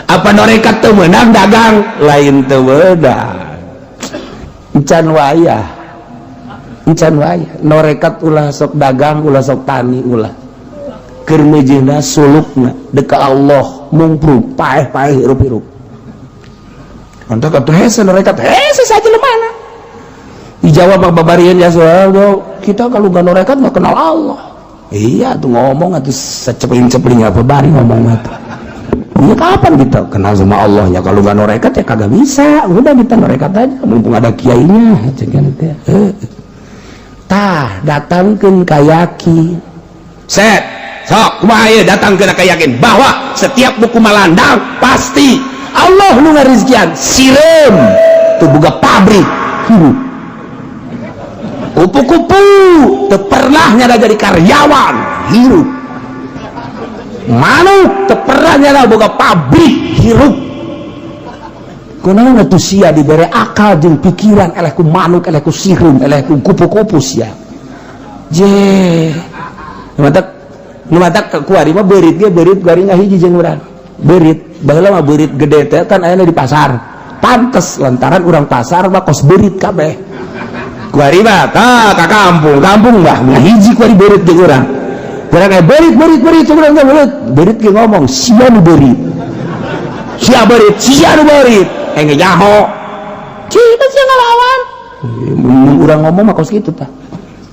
Apa norekat teu meunang dagang? Lain teu meunang. Encan wayah. Encan wayah. Norekat ulah sok dagang, ulah sok tani, ulah. Keur meujeuhna sulukna deka Allah mungprung paeh-paeh hirup-hirup. Mantap atuh hese norekat, hese saja lemana. Dijawab mah babarian ya soal kita kalau gak norekat nggak kenal Allah. Iya tuh ngomong atuh secepling-cepling apa bari ngomong mah tuh. Iya, kapan kita kenal sama Allah ya kalau nggak norekat? Ya kagak bisa. Udah, kita norekat aja mumpung ada kiainya cekan teh. Tah, datangkeun kayakin. Set sok kumaha ieu datangkeun kayakin bahwa setiap buku malandang pasti Allah nu ngarizkian. Sireum tuh boga pabrik hirup, kupu-kupu teu pernah nyada jadi karyawan hirup, manuk teu pernah nyada boga pabrik hirup. Kunaon atuh sia dibere akal jeung pikiran eleh ku manuk, eleh ku sireum, eleh ku kupu-kupu sia? Je matak nu matak kuari mah beurit ge, beurit kuari ngahiji jeung urang. Beurit baheula mah beurit gede teh kan ayana di pasar, pantes lantaran urang pasar mah kos beurit kabeh. Kuari mah tah ka kampung, kampung mah ngahiji kuari beurit jeung urang. Urang kayak beurit, beurit, beurit, urang teh beurit beurit ge ngomong, "Sia nu beurit, sia beurit, sia nu beurit." Eh, nyaho cina sia ngalawan. Mun urang ngomong mah kos kitu tah.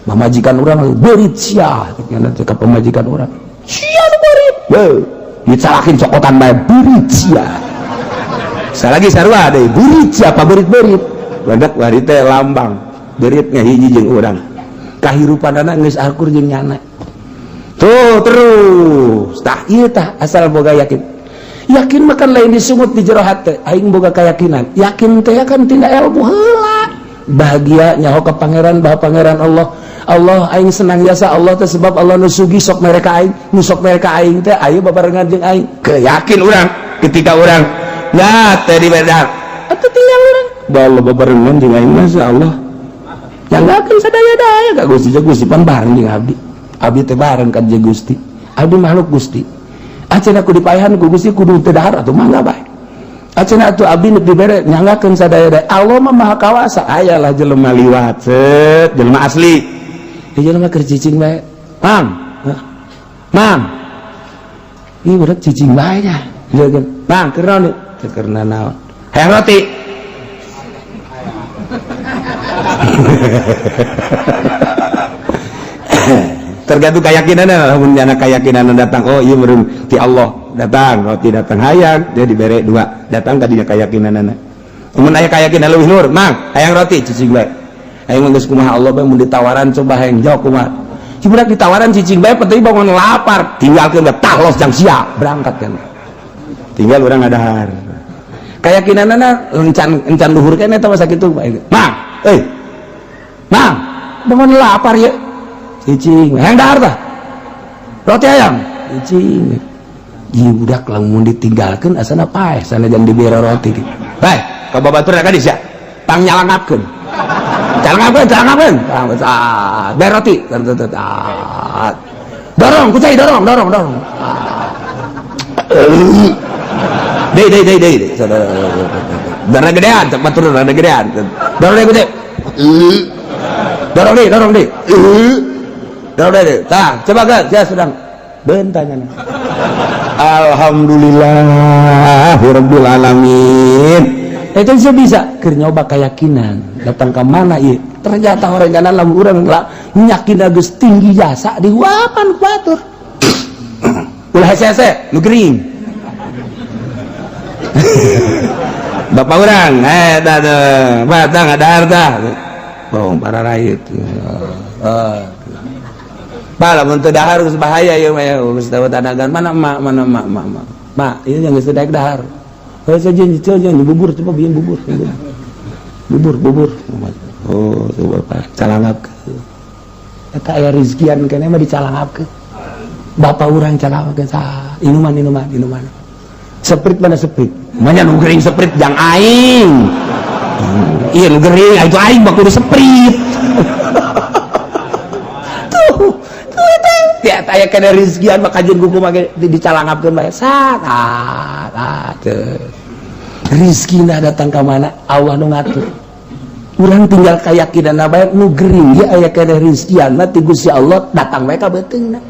Pamajikan urang, "Beurit sia," teh ka pamajikan urang, "Sia nu beurit." Beuh, dicalakin cokotan bae, "Beurit sia." Salagi sarua deui, "Beurit sia apa beurit-beurit." Badak wari teh lambang beurit ngahiji jeung urang, kahirupanana geus akur jeung nyana tuh terus. Tah, ieu tah asal boga yakin. Yakin makan lain disungut di jero hate, aing boga keyakinan. Yakin teh kan tindak ilmu heula. Bahagia nyaho ka pangeran bahwa pangeran Allah, Allah aing senang jasa Allah teh sebab Allah nu sugi sok mereka aing, nu sok mereka aing teh ayo babarengan jeung aing. Keyakin urang ketika urang ya teh di bedang atuh tinggal urang bahwa Allah babarengan jeung aing, masya Allah. Yang gak akan sadaya-daya ka Gusti, Gusti pan bareng jeung abdi. Abdi teh bareng ka jeung Gusti. Abdi makhluk Gusti. Acan aku dipaehan ku Gusti kudu teu dahar atuh mangga bae. Acan atuh abdi nu dibere nyanggakeun sadaya-daya. Allah mah maha kawasa. Aya lah jelema liwat set, jelema asli. Di jelema keur cicing bae. Mang. Mang. Ih, budak cicing bae nya. Mang, keur naon? Teu keur naon. Hayang roti. Tergantung keyakinan lah, mun jana keyakinan datang, oh iya meureun ti Allah datang roti, datang hayang dia dibere dua, datang tadinya keyakinan. Mun aya keyakinan leuwih nur, "Mang, hayang roti," cicing bae. Hayang geus kumaha Allah bae, mun ditawaran coba hayang jauh kumaha si budak ditawaran cicing bae, penting bangun lapar tinggalkeun bae, tah los jang sia berangkat kan tinggal urang ngadahar. Keyakinanana encan encan luhur kan eta mah sakitu bae. "Mang, euy, mang, bangun lapar ya," cicing. "Hayang dahar tah roti ayam," cicing. Ieu budak lamun ditinggalkeun asana paeh sanajan dibere roti. Bae, ka babatur ka sia. Tang nyalangapkeun. Calangapkeun, calangapkeun. Tang bere roti. Dorong, kucai dorong, dorong, dorong. Deui deui deui deui. Darah gedean, cek batur rada gedean. Dorong deui kucai. Dorong deui, dorong deui. Dorong deui. Tah, coba kan, sia sedang bentanya. Alhamdulillahirabbil alamin. Itu bisa bisa keur nyoba keyakinan datang ke mana ieu. Ternyata orang kana lamun urang lah yakin geus tinggi jasa dihuapan ku batur. Ulah hese-hese nu gering. Bapak urang eta teh batang ada harta. Bohong para rakyat. Bah, lamun teu dahar geus bahaya ieu mah geus tanagan mana emak mana emak emak emak. Mak, ieu yang geus teu daek dahar. Heuh saja jeung bubur coba bieu bubur. Bubur bubur. Oh, coba Pak, calangapkeun. Eta aya rizkian keneh mah dicalangapkeun. Bapak urang calangapkeun sah. Inuman inuman inuman. Seprit mana seprit? Manya nu gering seprit jang aing. Iya nu gering itu aing mah kudu seprit. Tuh, tuh eta tiap aya kana rizkian mah kajeun kuku mah dicalangapkeun bae. Sat, ah, teu. Rizkina datang ka mana? Allah nu ngatur. Urang tinggal kayakinan bae nu gering ge aya kana rizkian mah ti Gusti Allah datang bae ka beuteungna.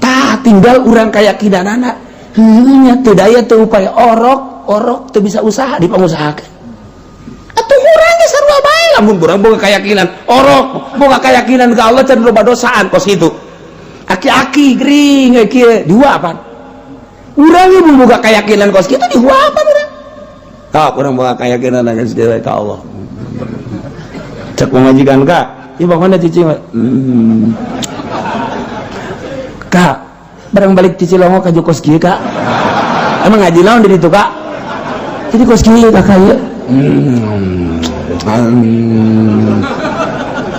Tah tinggal urang kayakinanana. Heueuh nya teu daya teu upaya orok, orok teu bisa usaha dipangusahakeun. Atuh urang ge sarua bae lamun urang boga keyakinan orok, boga keyakinan ka Allah can loba dosaan kos kitu. Aki-aki gering kieu dihuapan. Urang ge mun boga keyakinan kos kitu dihuapan urang. Tah urang boga keyakinan geus dewe ka Allah. Cek pamajikan ka, ieu bangona cici. Kak, barang balik cici longo ka kos kieu kak. Emang ngaji naon di ditu kak? Jadi kos kieu kakak ieu.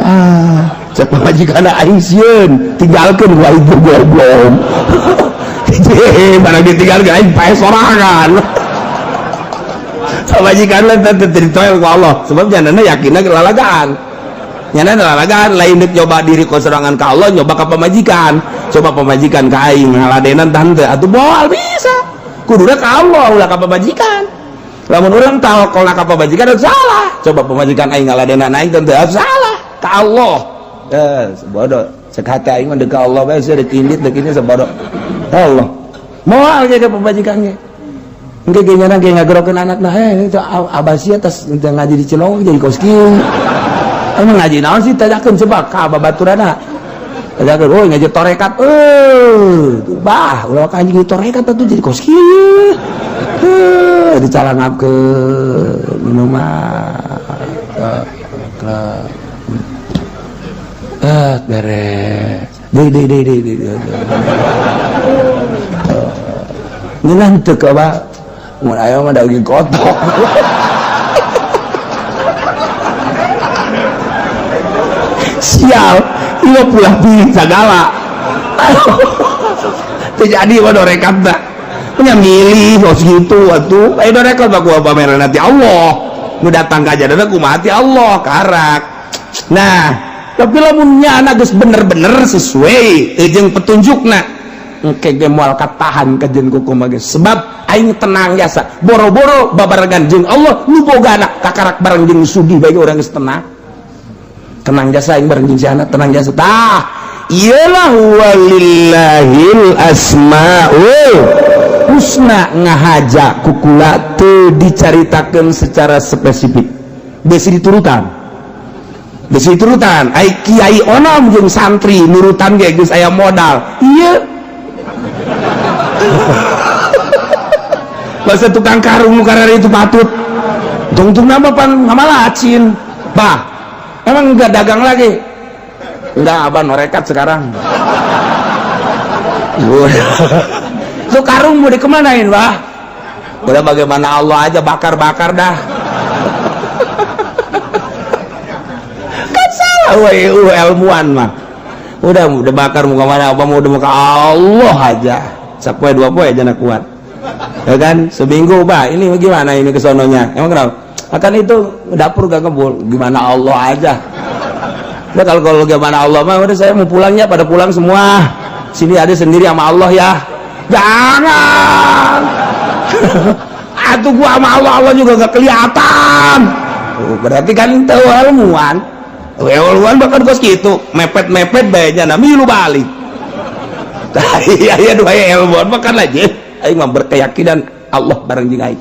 Ah, cek pamajikan aing sieun, tinggalkeun gua ibu goblok. Barang ditinggalkeun aing pae sorangan. Pamajikan lah teh ditoel ku Allah, sebab janana yakinna lalagaan. Nyana lalagaan lain deuk nyoba diri ku sorangan ka Allah, nyoba ka pamajikan. Coba pamajikan ka aing ngaladenan tah henteu atuh moal bisa. Kuduna ka Allah ulah ka pamajikan. Lamun urang tawakal ka pamajikan salah. Coba pamajikan aing ngaladenan aing teh salah ka Allah. Bodoh. Cek hati aing mah deuk ka Allah bae sia deuk indit deuk ini sabodoh. Allah. Moal ge ka pamajikan ge. Engke ge nyana ge ngagerokeun anakna, heh itu abah sia tas ngaji di Cilongok jadi kos kieu. Emang ngaji naon sih tanyakeun coba ka babaturana. Tanyakeun, oh ngaji torekat. Bah, ulah ka anjing torekat atuh jadi kos kieu. Dicalangapkeun minuman. Beres. Deui deui deui deui. Ngeunah teu ka bah. Mun aya mah daging kotok. Sial, ieu pulah pilih sagala. Teu jadi mah dorekat tah. Nya milih kos kitu atuh. Aya dorekat mah kumaha pameran ti Allah. Nu datang ka jadana kumaha ti Allah karak. Nah, tapi lamun nya geus bener-bener sesuai jeung petunjukna, engke ge moal katahan ka jeung kumaha ge. Sebab aing tenang jasa. Boro-boro babarengan jeung Allah nu boga anak kakarak bareng jeung sugih bae urang geus tenang. Tenang jasa aing bareng jeung si anak tenang jasa. Tah, iyalah walillahil asmaul husna ngahaja kukula teu dicaritakeun secara spesifik. Besi diturutan. Besi diturutan. Ai kiai onom jeung santri nurutan ge geus aya modal. Ieu bahasa tukang karung nu karari itu patut. Tungtung nama pan ngamalacin. Bah, emang enggak dagang lagi? Enggak, abah norekat sekarang. Itu karung mau dikemanain, bah? Udah bagaimana Allah aja bakar-bakar dah. Kan salah weh, ilmuwan mah. Udah bakar muka mana, apa mau udah muka Allah aja. Sapoe dua poe jana kuat, ya kan? Seminggu, bah, ini gimana ini kesononya? Emang kenapa? Akan itu dapur gak ngebul. Gimana Allah aja. Udah, kalau kalau gimana Allah mah udah, saya mau pulangnya, pada pulang semua. Sini ada sendiri sama Allah ya. Jangan. Atuh gua sama Allah, Allah juga gak kelihatan. Oh, berarti kan tahu ilmuwan. Ilmuwan bahkan kos gitu, mepet-mepet bae nya milu balik. Iya iya, dua ilmuwan bahkan aja. Aing mah berkeyakinan Allah bareng jeung aing.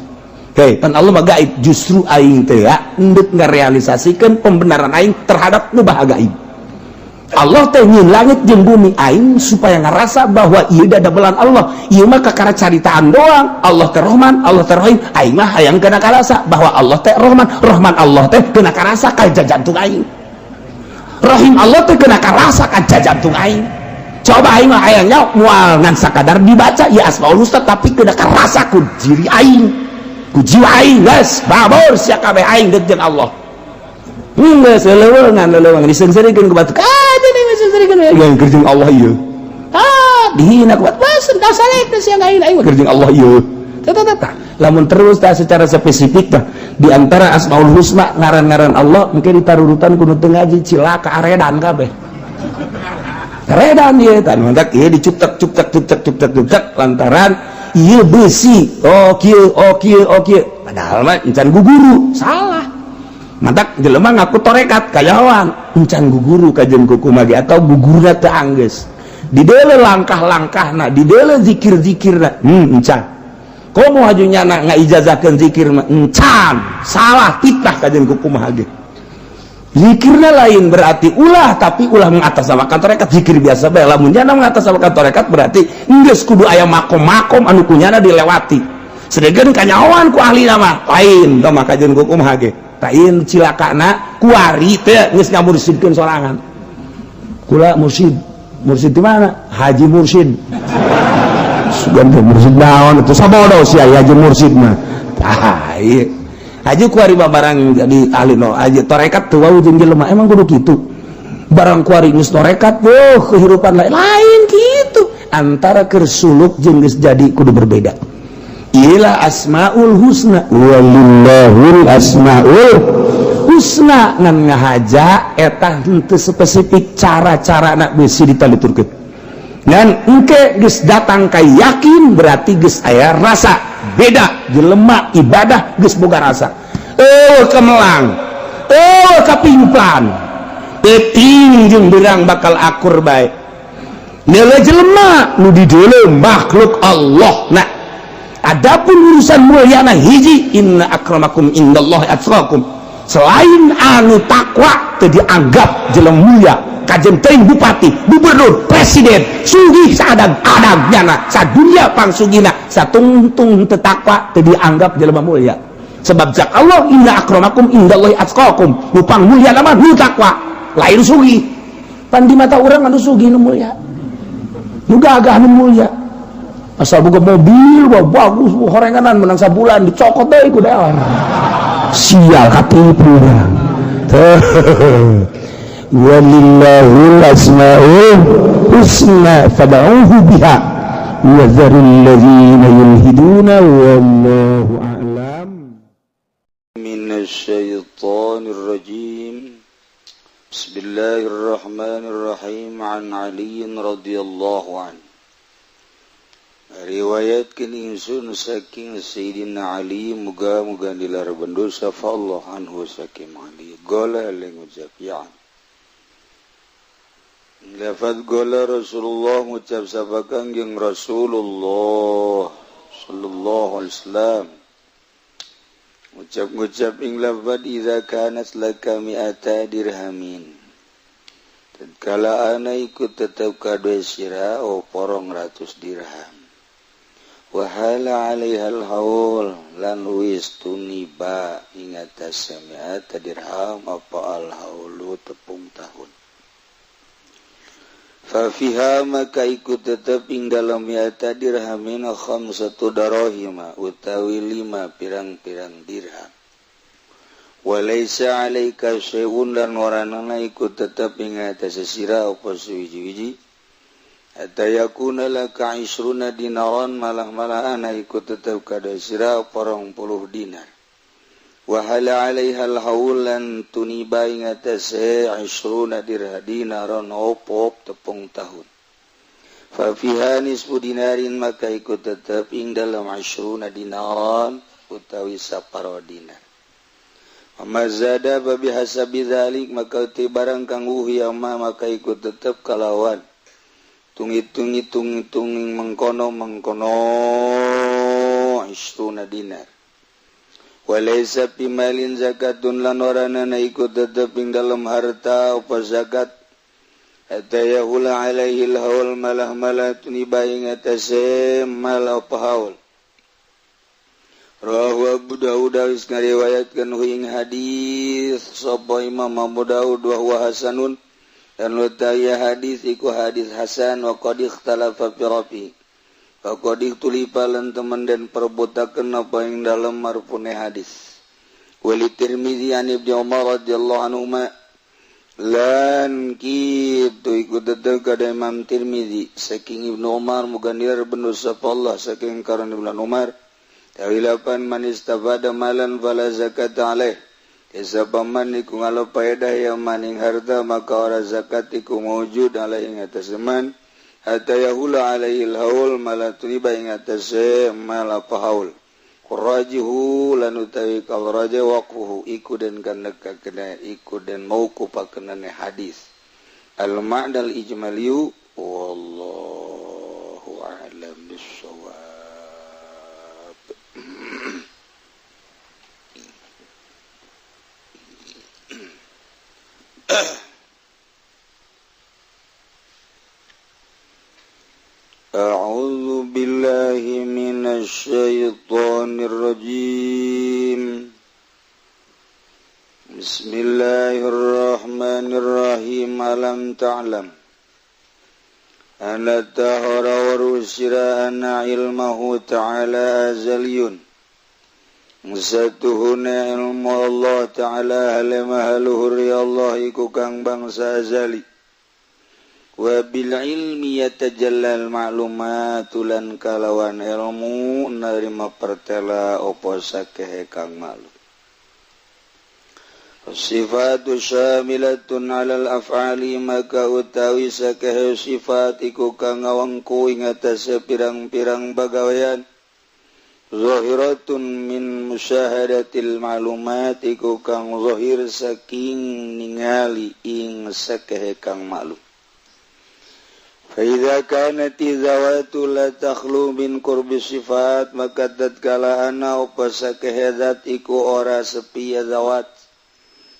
Hei, pan Allah mah gaib, justru aing teh ya endek ngarealisasikeun pembenaran aing terhadap nu gaib. Allah teh nyieun langit jeung bumi, aing supaya ngerasa bahwa ieu dadamelan Allah. Ieu mah kakara caritaan doang. Allah teh Rahman, Allah teh Rahim. Aing mah hayang kena karasa bahwa Allah teh Rahman. Rahman Allah teh kena karasa ka jantung aing. Rahim Allah teh kena karasa ka jantung aing. Coba aing mah hayangnya moal ngan sakadar dibaca ya Asmaul Husna, tapi kena karasa ku diri aing, ku jiwa aing. Geus babor sia kabeh, aing deuk jeung Allah. Geus leuweungan leuweungan diseungseurikeun ku batur. Ah, jadi diseungseurikeun yang keur jeung Allah ieu. Ah, dihina ku batur. Wah, dasar sia aing, aing mah keur jeung Allah ieu. Tah tah tah. Lamun terus tah secara spesifik tah di antara Asmaul Husna, ngaran-ngaran Allah, mungkin ditarurutan kudu teu ngaji, cilaka, aredan kabeh. Aredan ieu tah, mantak ieu dicuptek cuptek cuptek cuptek cuptek lantaran ieu besi. Oh kieu, oh kieu, oh kieu. Padahal mah encan guguru, salah. Mantak jelema ngaku torekat kayawan, encan guguru kajen kuku magi atau gugurna teu anggeus. Dideuleu langkah-langkahna, dideuleu zikir-zikirna, encan. Komo haju nyana ngaijazahkeun zikir mah encan, salah, fitnah kajen kumaha ge. Zikirna lain berarti ulah, tapi ulah mengatasnamakan tarekat, zikir biasa bae. Lamun nyana mengatasnamakan tarekat berarti geus kudu aya makom-makom anu kunyana dilewati. Sedengkeun kanyawan ku ahli nama lain tah mah kajen kumaha ge. Lain cilakana kuari teh geus ngamursidkeun sorangan. Kula mursid, mursid di mana? Haji Mursid. Sugan teh mursid naon itu, sabodo sia haji mursid mah. Tah ieu. Haji kuari mah barang jadi ahli no haji tarekat teu wau jeung jelema, emang kudu kitu. Barang kuari geus tarekat, oh kehidupan lain lain kitu. Antara keur suluk jeung geus jadi kudu berbeda. Iyalah Asmaul Husna, walillahul asmaul husna, ngan ngahaja eta henteu spesifik cara-cara nak besi ditaliturkeun. Ngan engke geus datang ka yakin berarti geus aya rasa beda jelema ibadah geus boga rasa. Oh kemelang, oh kapimplan, peuting jeung beurang bakal akur bae. Nilai jelema nu dideuleu makhluk Allah. Nah, adapun urusan mulyana hiji, inna akramakum indallahi atqakum. Selain anu takwa teu dianggap jelema mulia. Kajen teuing bupati, gubernur, presiden, sugih saadang-adang nyana, sadunia pangsugina, satungtung teu takwa teu dianggap jelema mulia. Sebab cak Allah, inna akramakum indallahi atqakum. Nu pang mulia mah nu takwa, lain sugih. Pan di mata urang anu sugih nu mulia. Nu gagah nu mulia. Asal boga mobil, wah bagus, wah horenganan menang sabulan dicokot deui ku dewan. Sial, katipu urang. Walillahil asmaul husna fad'uhu biha wa dzarul ladzina yulhiduna, wallahu a'lam. من الشيطان الرجيم. بسم الله الرحمن الرحيم. عن علي رضي الله عنه، riwayatkeun ingsun saking Sayyidina Ali, muga-muga dilarban dosa Allah anhu saking Ali, gola ngucap ya lafaz gola Rasulullah, ngucap sapa Kangjeng Rasulullah sallallahu alaihi wasallam, ngucap-ngucap ing lafaz, idza kanat laka mi'ata dirhamin, tatkala ana ikut tetep kadue sira oh porong ratus dirham, wahala alaihal haul, lan wis tuniba ing atas mi'ata dirham apa al haulu tepung tahun, fafiha maka ikut tetep ing dalam mi'ata dirhamin khamsatu darahima utawi lima pirang-pirang dirham, walaysa alaika syai'un dan oranana ikut tetep ing atas sira apa suwiji-wiji. Hatta yakuna laka isruna dinaran malah-malah ana iku tetep kada sira 20 dinar. Wa hala 'alaiha al-haulan tuniba ing atase isruna dinaran opo tepung tahun. Fa fiha nisfu dinarin maka iku tetep ing dalam isruna dinaran utawi saparo dinar. Amma zada fa bihasabi dzalik maka ti barang kang wuh ma maka iku tetep kalawan tungi-tungi-tungi-tungi mengkono-mengkono isruna dinar. Walaysa bimalin zakatun lan oranana iku tetep ing dalem harta apa zakat. Hatta yahula alaihi al-haul malah malah tuniba ing atase mal apa haul. Rawahu Abu Dawud wis ngariwayatkeun ing hadis sapa Imam Abu Dawud wa huwa hasanun. Dan lutaya hadis iku hadis hasan wa qad ikhtalafa fi rafi. Wa qad ikhtulifa lan temen den perebutakeun apa ing dalem marfune hadis. Wali Tirmizi an Ibnu Umar radhiyallahu anhuma lan kitu iku tetep kada Imam Tirmizi saking Ibnu Umar muga nilar bendu sapa Allah saking karon Ibnu Umar. Tawilapan man istafada malan fala zakata alaih. Sapaman iku ngalo paedah yang maning harta maka ora zakat iku mawujud alaihi ing atase man hatta yahula alaihi alhaul mala tuniba ing atase mala pahaul qurajihu lan utawi kal raja waqfuhu iku den kaneka kena iku den mauqufakenane hadis al ma'nal ijmaliyu wallahu a'lam bissawab. A'udzu billahi minasy syaithanir rajim. Bismillahirrahmanirrahim. Alam ta'lam anna tahara wa rusira anna ilmahu ta'ala azaliyun. Musatuhuna ilmu Allah ta'ala halamahaluhur ya Allah iku kang bangsa azali. Wa bil ilmi yatajallal ma'lumatu lan kalawan ilmu narima pertela opo sakehe kang maklum. Sifatu syamilatun 'alal af'ali maka utawi sakehe sifat iku kang ngawengku ing atase pirang-pirang bagawean. Zahiratun min musyahadatil ma'lumat iku kang zahir saking ningali ing sakehe kang maklum. Fa idza kanati zawatu la takhlu min qurbi sifat maka tatkala ana apa sakehe zat iku ora sepi ya zawat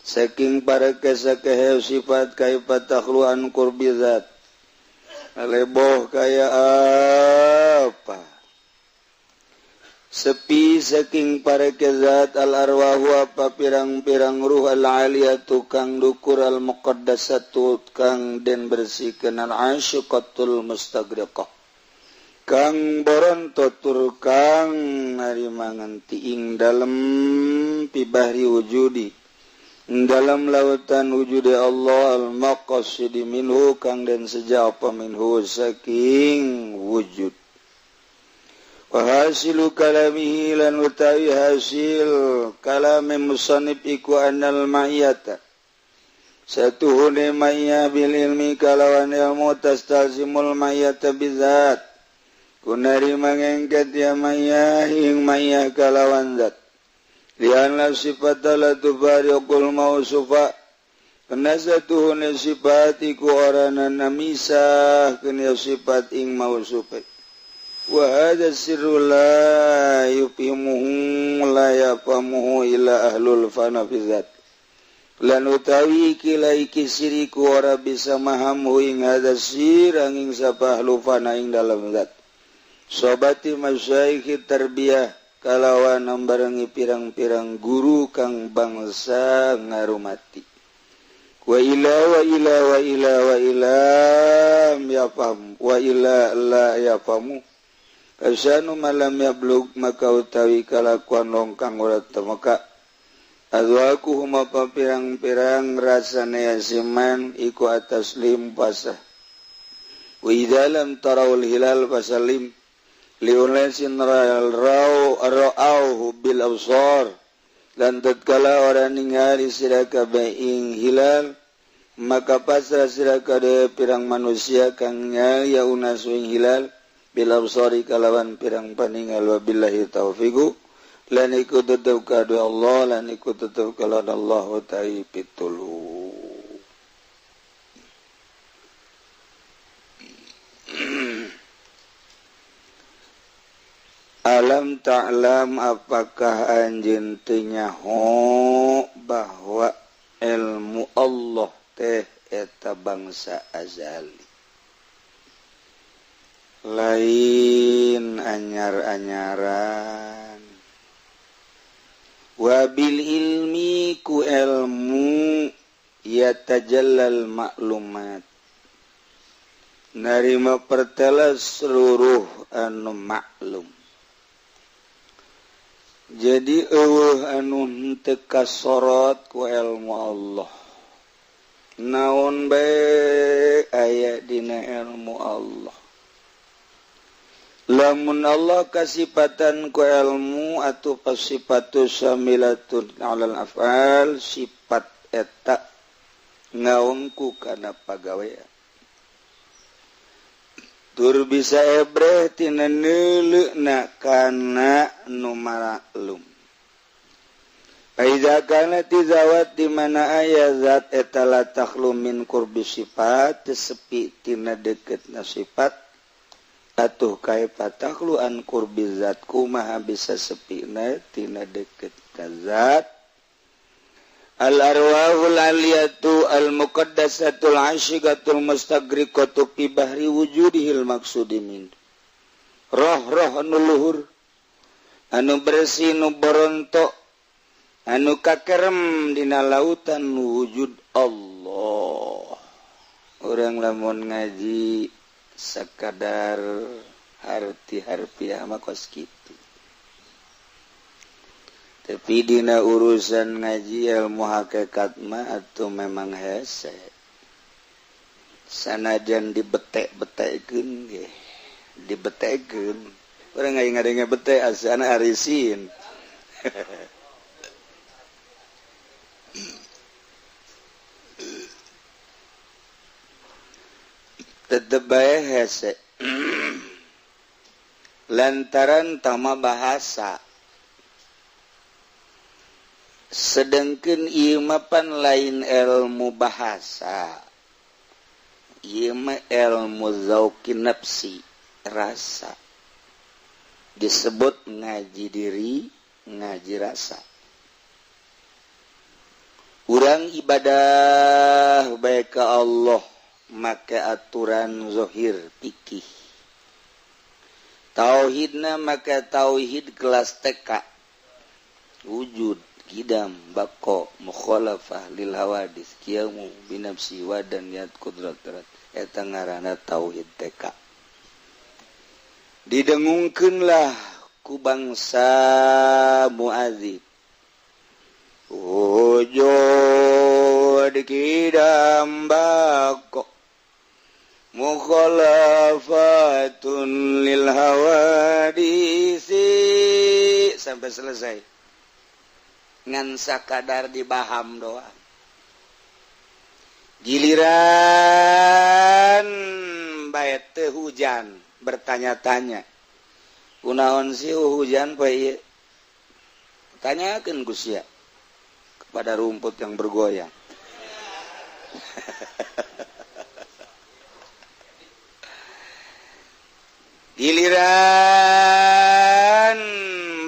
saking pareke sakehe sifat kaifa takhlu an qurbi zat leboh kaya apa sepi saking pareke zat al arwahu apa pirang-pirang ruh al aliyatu kang dukur al muqaddasatu kang den bersihkeun al asyiqatul mustagriqah kang boronto tur kang narima ngenti ing dalem pibahri wujudi ing dalam lautan wujude Allah al maqasidi minhu kang den seja apa minhu saking wujud. Wa hasilu kalamihi lan utawi hasil kalame musannif iku annal ma'iyata satuhune ma'iyah bil ilmi kalawan ilmu tastalzimul ma'iyata bizat kunari mangengket ya ma'iyah ing ma'iyah kalawan zat lianla sifata la tufariqul mausufa kena satuhune sifat iku orana namisah kena sifat ing mausufa. Wa hadza sirru la yufimuhu la yafamuhu illa ahlul fana fi zat lan utawi kila iki siriku ora bisa mahamu ing hadza sir angin sapa ahlu fana ing dalam zat sobati masyayikh tarbiyah kalawan nambarengi pirang-pirang guru kang bangsa ngarumati wa ila wa ila wa ila wa ila yafham wa ila la yafamu Kasanu malam yablug maka utawi kalakuan longkang ora temeka azwaku huma pirang-pirang rasane yasiman iku atas limpasah Wa idza lam tarawul hilal fasallim liunasin ra'au ra'auhu bil absar. Lan tatkala orang ningali sira kabeh ing hilal maka pasrah sira kabeh pirang manusia kang ya unas ing hilal bil absari kalawan pirang paningal. Wabillahi taufiq. Lan iku tetep kadu Allah, lan iku tetep kalawan Allah ta'ala pitulu. Alam ta'lam, apakah anjeun teu nyaho bahwa ilmu Allah teh eta bangsa azali, lain anyar-anyaran. Wabil ilmi ku ilmu yatajallal maklumat, narima pertela seluruh anu maklum. Jadi eueuh anu henteu kasorot ku ilmu Allah. Naon bae aya dina ilmu Allah. Lamun Allah kasipatan ku ilmu atau pasipatu samilatun alal af'al, sifat eta ngaungku kana pagawean. Tur bisa ebreh tina neuleuna kana nu maklum. Fa kana tizawat di mana aya zat eta la takhlu min qurbi sifat, sepi tina deketna sifat. Atuh kaifa takhlu an qurbi zat, kumaha bisa sepina tina deketna zat. Al arwahul aliyatu al muqaddasatul asyiqatul mustagriqatu fi bahri wujudihil maksudi min. Roh-roh anu luhur, anu bersih, nu borontok, anu kakerem dina lautan wujud Allah. Urang lamun ngaji sakadar harti harfiah mah kos kitu. Tapi dina urusan ngaji ilmu hakikat mah atuh memang hese. Sanajan dibetek-betekeun ge, dibetekeun. Urang aing ngadenge bete asana arisin. Tetep bae hese. Lantaran tama bahasa. Sedangkan ieu mah pan lain ilmu bahasa, ieu mah ilmu zauqi nafsi, rasa. Disebut ngaji diri, ngaji rasa. Urang ibadah bae ka Allah make aturan zahir fikih. Tauhidna make tauhid kelas TK. Wujud kidam bako mukhalafah lil hawadis qiyamu binafsi wa dan niat kudrat eta ngaranna tauhid TK. Didengungkeunlah ku bangsa muadzib. Wujud kidam bako mukhalafatun lil hawadisi sampai selesai. Ngan sakadar dibaham doang. Giliran bae teu hujan bertanya-tanya. Kunaon sih hujan poe ieu? Tanyakeun ku sia kepada rumput yang bergoyang. Giliran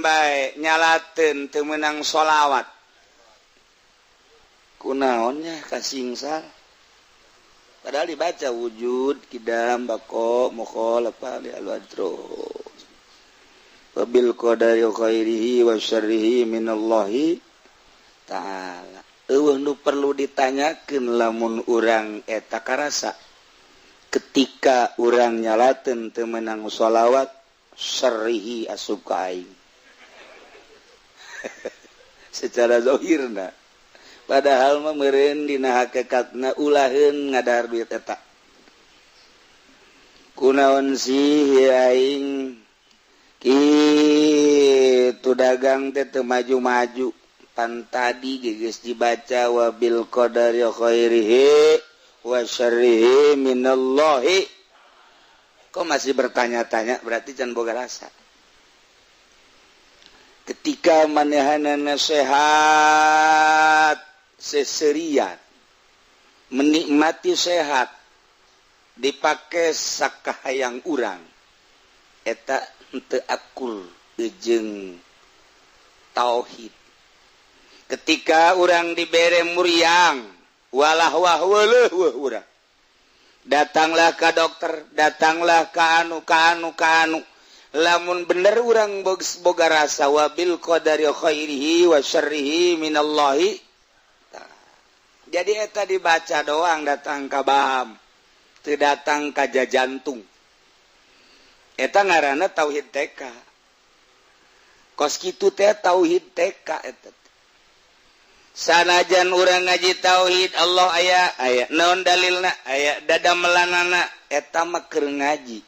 bae nyalateun teu meunang sholawat. Kunaonnya kasingsar. Padahal dibaca wujud kidam bako mukhalafah li al-adrus. Wabil qadari khairihi wa syarrihi minallahi ta'ala. Eueuh nu perlu ditanyakeun lamun urang eta karasa. Ketika urang nyalateun teu meunang sholawat, syarrihi asup ka aing. Secara zahirna. Padahal mah meureun dina hakikatna ulaheun ngadahar duit eta. Kunaon sih aing kitu dagang teh teu maju-maju? Pan tadi geus dibaca wabil qadari khairihi wa syarrihi minallahi. Kok masih bertanya-tanya? Berarti can boga rasa. Ketika manehanana sehat, seserian menikmati sehat, dipakai sakahayang urang, eta henteu akur jeung tauhid. Ketika urang dibere muriang, walah wah weuleuh weuh, urang datanglah ke dokter, datanglah ke anu, ke anu, ke anu. Lamun bener urang boga rasa wabil qadari khairihi wa syarrihi minallahi, jadi eta dibaca doang datang ka baham, teu datang ka jantung. Eta ngaranna tauhid TK. Kos kitu teh tauhid TK eta. Sanajan urang ngaji tauhid, Allah aya, aya naon dalilna, aya dada melanana, eta mah keur ngaji.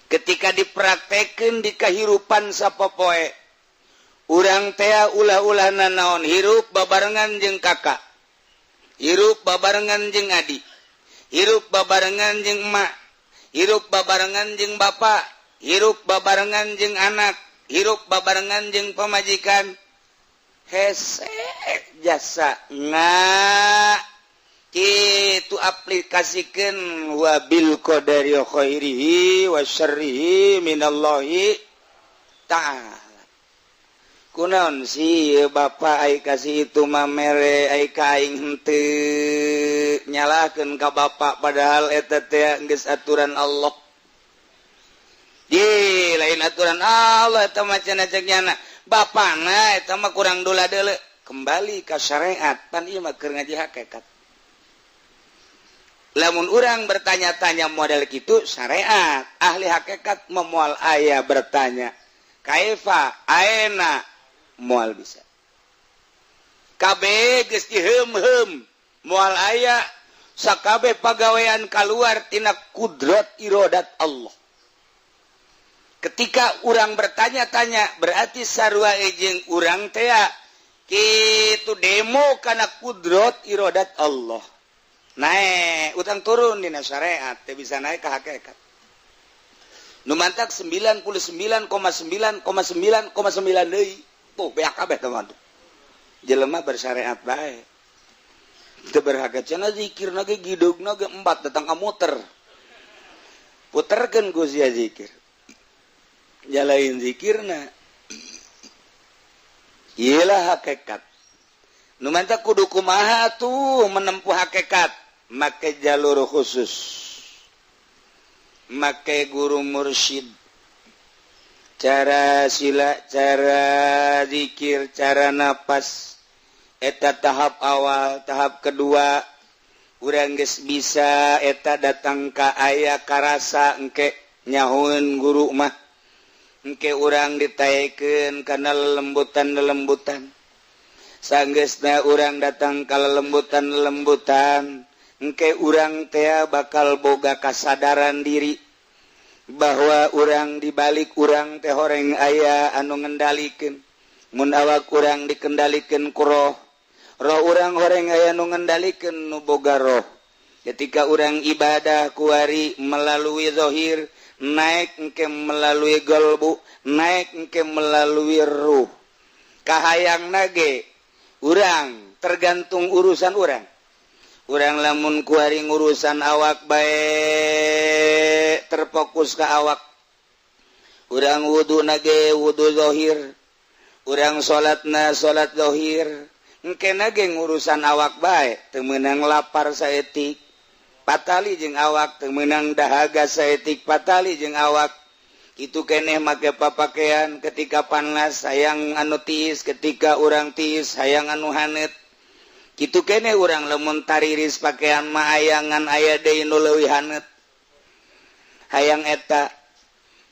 Ketika dipraktekeun di kahirupan sapopoe urang teh, ulah-ulah nanaon, hirup babarengan jeung kakak, hirup babarengan jeung adik, hirup babarengan jeung emak, hirup babarengan jeung bapak, hirup babarengan jeung anak, hirup babarengan jeung pamajikan, hese jasa nga itu aplikasikan wabil qadari khairihi wa syarrihi minallahi ta'ala. Kunaon sih Bapak ai kasih itu mah mere ai ka aing henteu? Nyalahkeun ka bapak, padahal eta teh geus aturan Allah. Di lain aturan Allah eta mah cenah, cek nyana bapana eta mah kurang dola deule. Kembali ka syariat, pan ieu mah keur ngaji hakikat. Lamun urang bertanya-tanya model gitu syariat, ahli hakikat memual aya bertanya kaifa, aena, moal bisa. Kabeh geus diheum-heum, moal aya sakabeh pagawean keluar tina kudrat irodat Allah. Ketika urang bertanya-tanya, berarti sarua jeung urang tea kitu demo kana kudrat irodat Allah. Naik utang turun dina syariat teh bisa naik ke hakikat. Nu mantak 99,9,9,9 deui tuh beak kabeh teman. Jelema bersyariat bae teu berhakikat. Cenah zikir ge gidugna ge empat, datang ka muter puterkeun ku sia zikir, jalain zikirna. Iyalah hakikat. Nu mantak kudu kumaha tuh menempuh hakikat? Make jalur khusus, make guru mursyid, cara sila, cara zikir, cara napas. Eta tahap awal. Tahap kedua, urang geus bisa eta datang ka aya karasa, engke nyahueun guru mah, engke urang ditaekeun kana lelembutan lelembutan. Sanggeusna urang datang ka lelembutan lelembutan, engke urang tea bakal boga kasadaran diri bahwa urang dibalik urang teh horeng aya anu ngendalikeun. Mun awak urang dikendalikan ku roh, roh urang horeng aya nu ngendalikeun, nu boga roh. Ketika urang ibadah kuari melalui zohir, naik engke melalui golbu, naik engke melalui ruh. Kahayang nage urang tergantung urusan urang. Urang lamun kuari urusan awak baik, terfokus ke awak urang, wudhu nage wudhu zohir, urang salatna salat zohir, engke nage urusan awak baik. Teu meunang lapar saetik patali jeung awak, teu meunang dahaga saetik patali jeung awak. Itu keneh make papakaian, ketika panas hayang anu tiis, ketika urang tiis hayang anu hanet. Gitu kene urang lamun tariris pakaian mah ayangan aya deui nu leuwih hanet, hayang eta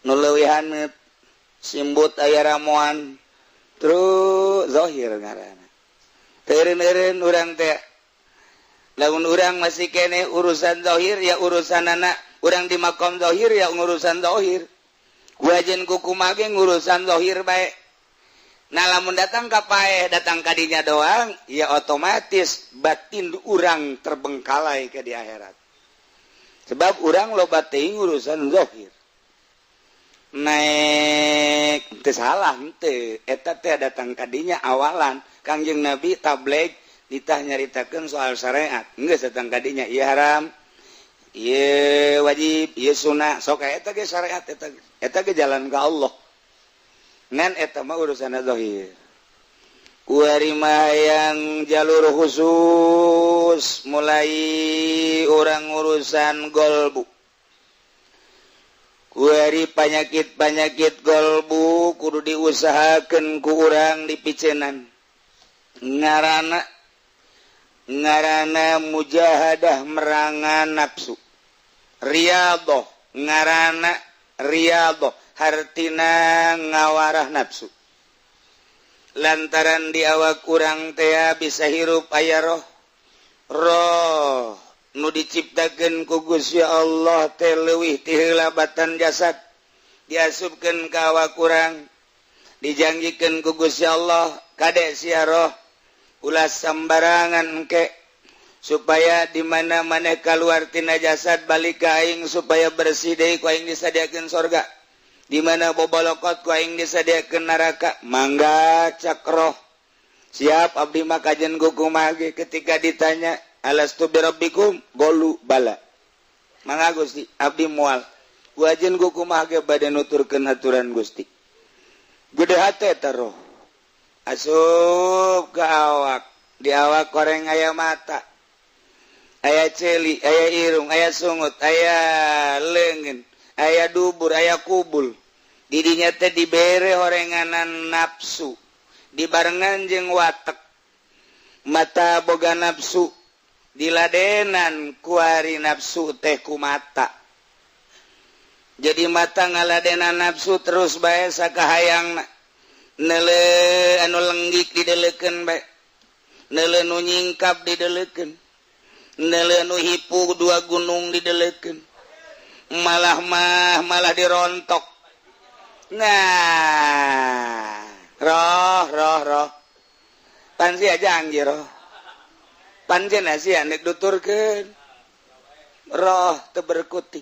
nu leuwih hanet, simbut aya ramuan. Terus zahir ngaranna. Teu eureun-eureun urang teh lamun urang masih kene urusan zahir ya urusan anak. Urang di makom zahir ya ngurusan zahir, wajen kukumaha ge ngurusan zahir bae. Nah, lamun datang ka paeh, datang ka dinya doang ya, otomatis batin urang terbengkalai ke di akhirat, sebab urang loba teuing urusan zahir. Naik teu salah henteu, eta teh datang ka dinya awalan. Kangjeng Nabi tabligh, ditah nyaritakeun soal syariat, geus datang ka dinya, ieu haram, ieu wajib, ieu sunah, sok eta ge syariat, eta eta ge jalan ka Allah. Ngan eta mah urusan zahir. Kuari mah yang jalur khusus, mulai orang urusan golbu. Kuari penyakit-penyakit golbu kudu diusahakan ku urang dipicenan, ngarana ngarana mujahadah, merangan nafsu, riyadhah, ngarana riyadhah, hartina ngawarah nafsu, lantaran di awak urang tea bisa hirup aya roh. Roh nu diciptakeun ku Gusti Allah teh leuwih ti heula batan jasad. Diasupkeun ka awak urang, dijanjikeun ku Gusti Allah, "Kade sia roh, ulah sambarangan ke, supaya di mana mana keluar tina jasad balik ka aing, supaya bersih deui, ku aing disadiakeun sorga. Di mana bobolokot, ku aing disadiakeun neraka." "Mangga," cak roh, "siap abdi mah kajen kukumaha ge." Ketika ditanya, "Alastu birabbikum?" Qolu bala. "Mangga Gusti, abdi moal wajen kukumaha ge bade nuturkeun aturan Gusti." Gede hate eta roh asup ke awak. Di awak koreng aya mata, aya celi, aya irung, aya sungut, aya leungeun, aya dubur, aya kubul. Didinya teh dibere horenganan nafsu dibarengan jeung watek. Mata boga nafsu, diladenan kuari nafsu teh ku mata. Jadi mata ngaladenan nafsu terus bae, sakahayang neule anu lenggik didelekeun bae, neule nu nyingkap didelekeun, neule nu hipu dua gunung didelekeun, malah mah malah dirontok. Nah, roh, roh, roh, pan sia janji roh, pan cenah sia nek duturkeun. Roh teu berkutik.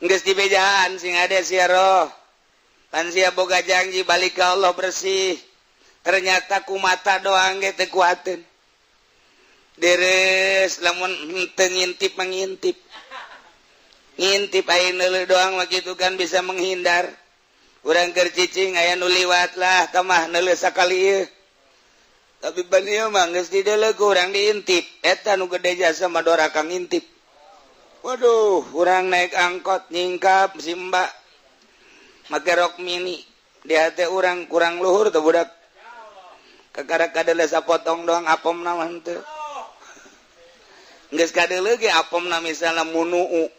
Geus dibejaan, "Sing ade sia roh, pan sia boga janji balik ke Allah bersih." Ternyata ku mata doang ge teu kuateun. Deres lamun henteu ngintip, mengintip, ngintip aya neuleuh doang mah kitu kan bisa menghindar. Urang keur cicing, aya nu liwat lah, tamah neuleuh sakali ieu. Tapi ban ieu mah geus dideuleu ku urang, diintip. Eta nu gede jasa mah doraka ngintip. Waduh, urang naik angkot, nyingkap si mbak make rok mini. Di hati urang, kurang luhur tuh budak, kakara kadeuleu sapotong doang, apem mah henteu. Geus kadeuleu ge apemna, misalna munuu,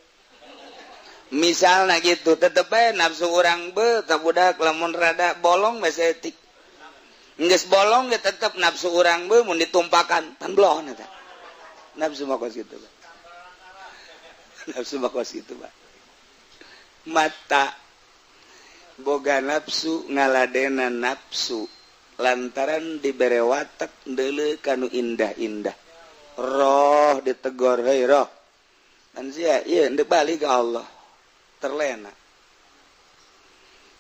misalnya gitu, tetep bae nafsu urang be tah budak. Lamun rada bolong bae saeutik, geus bolong ge tetep nafsu urang be. Mun ditumpakan tan blon eta nafsu mah kos kitu, Pak. Nafsu mah kos kitu, Pak. Mata boga nafsu, ngaladena nafsu, lantaran dibere watak deuleu kanu indah-indah. Roh ditegor, "Hei roh, kan sia ieu ndek balik ke Allah." Terlena.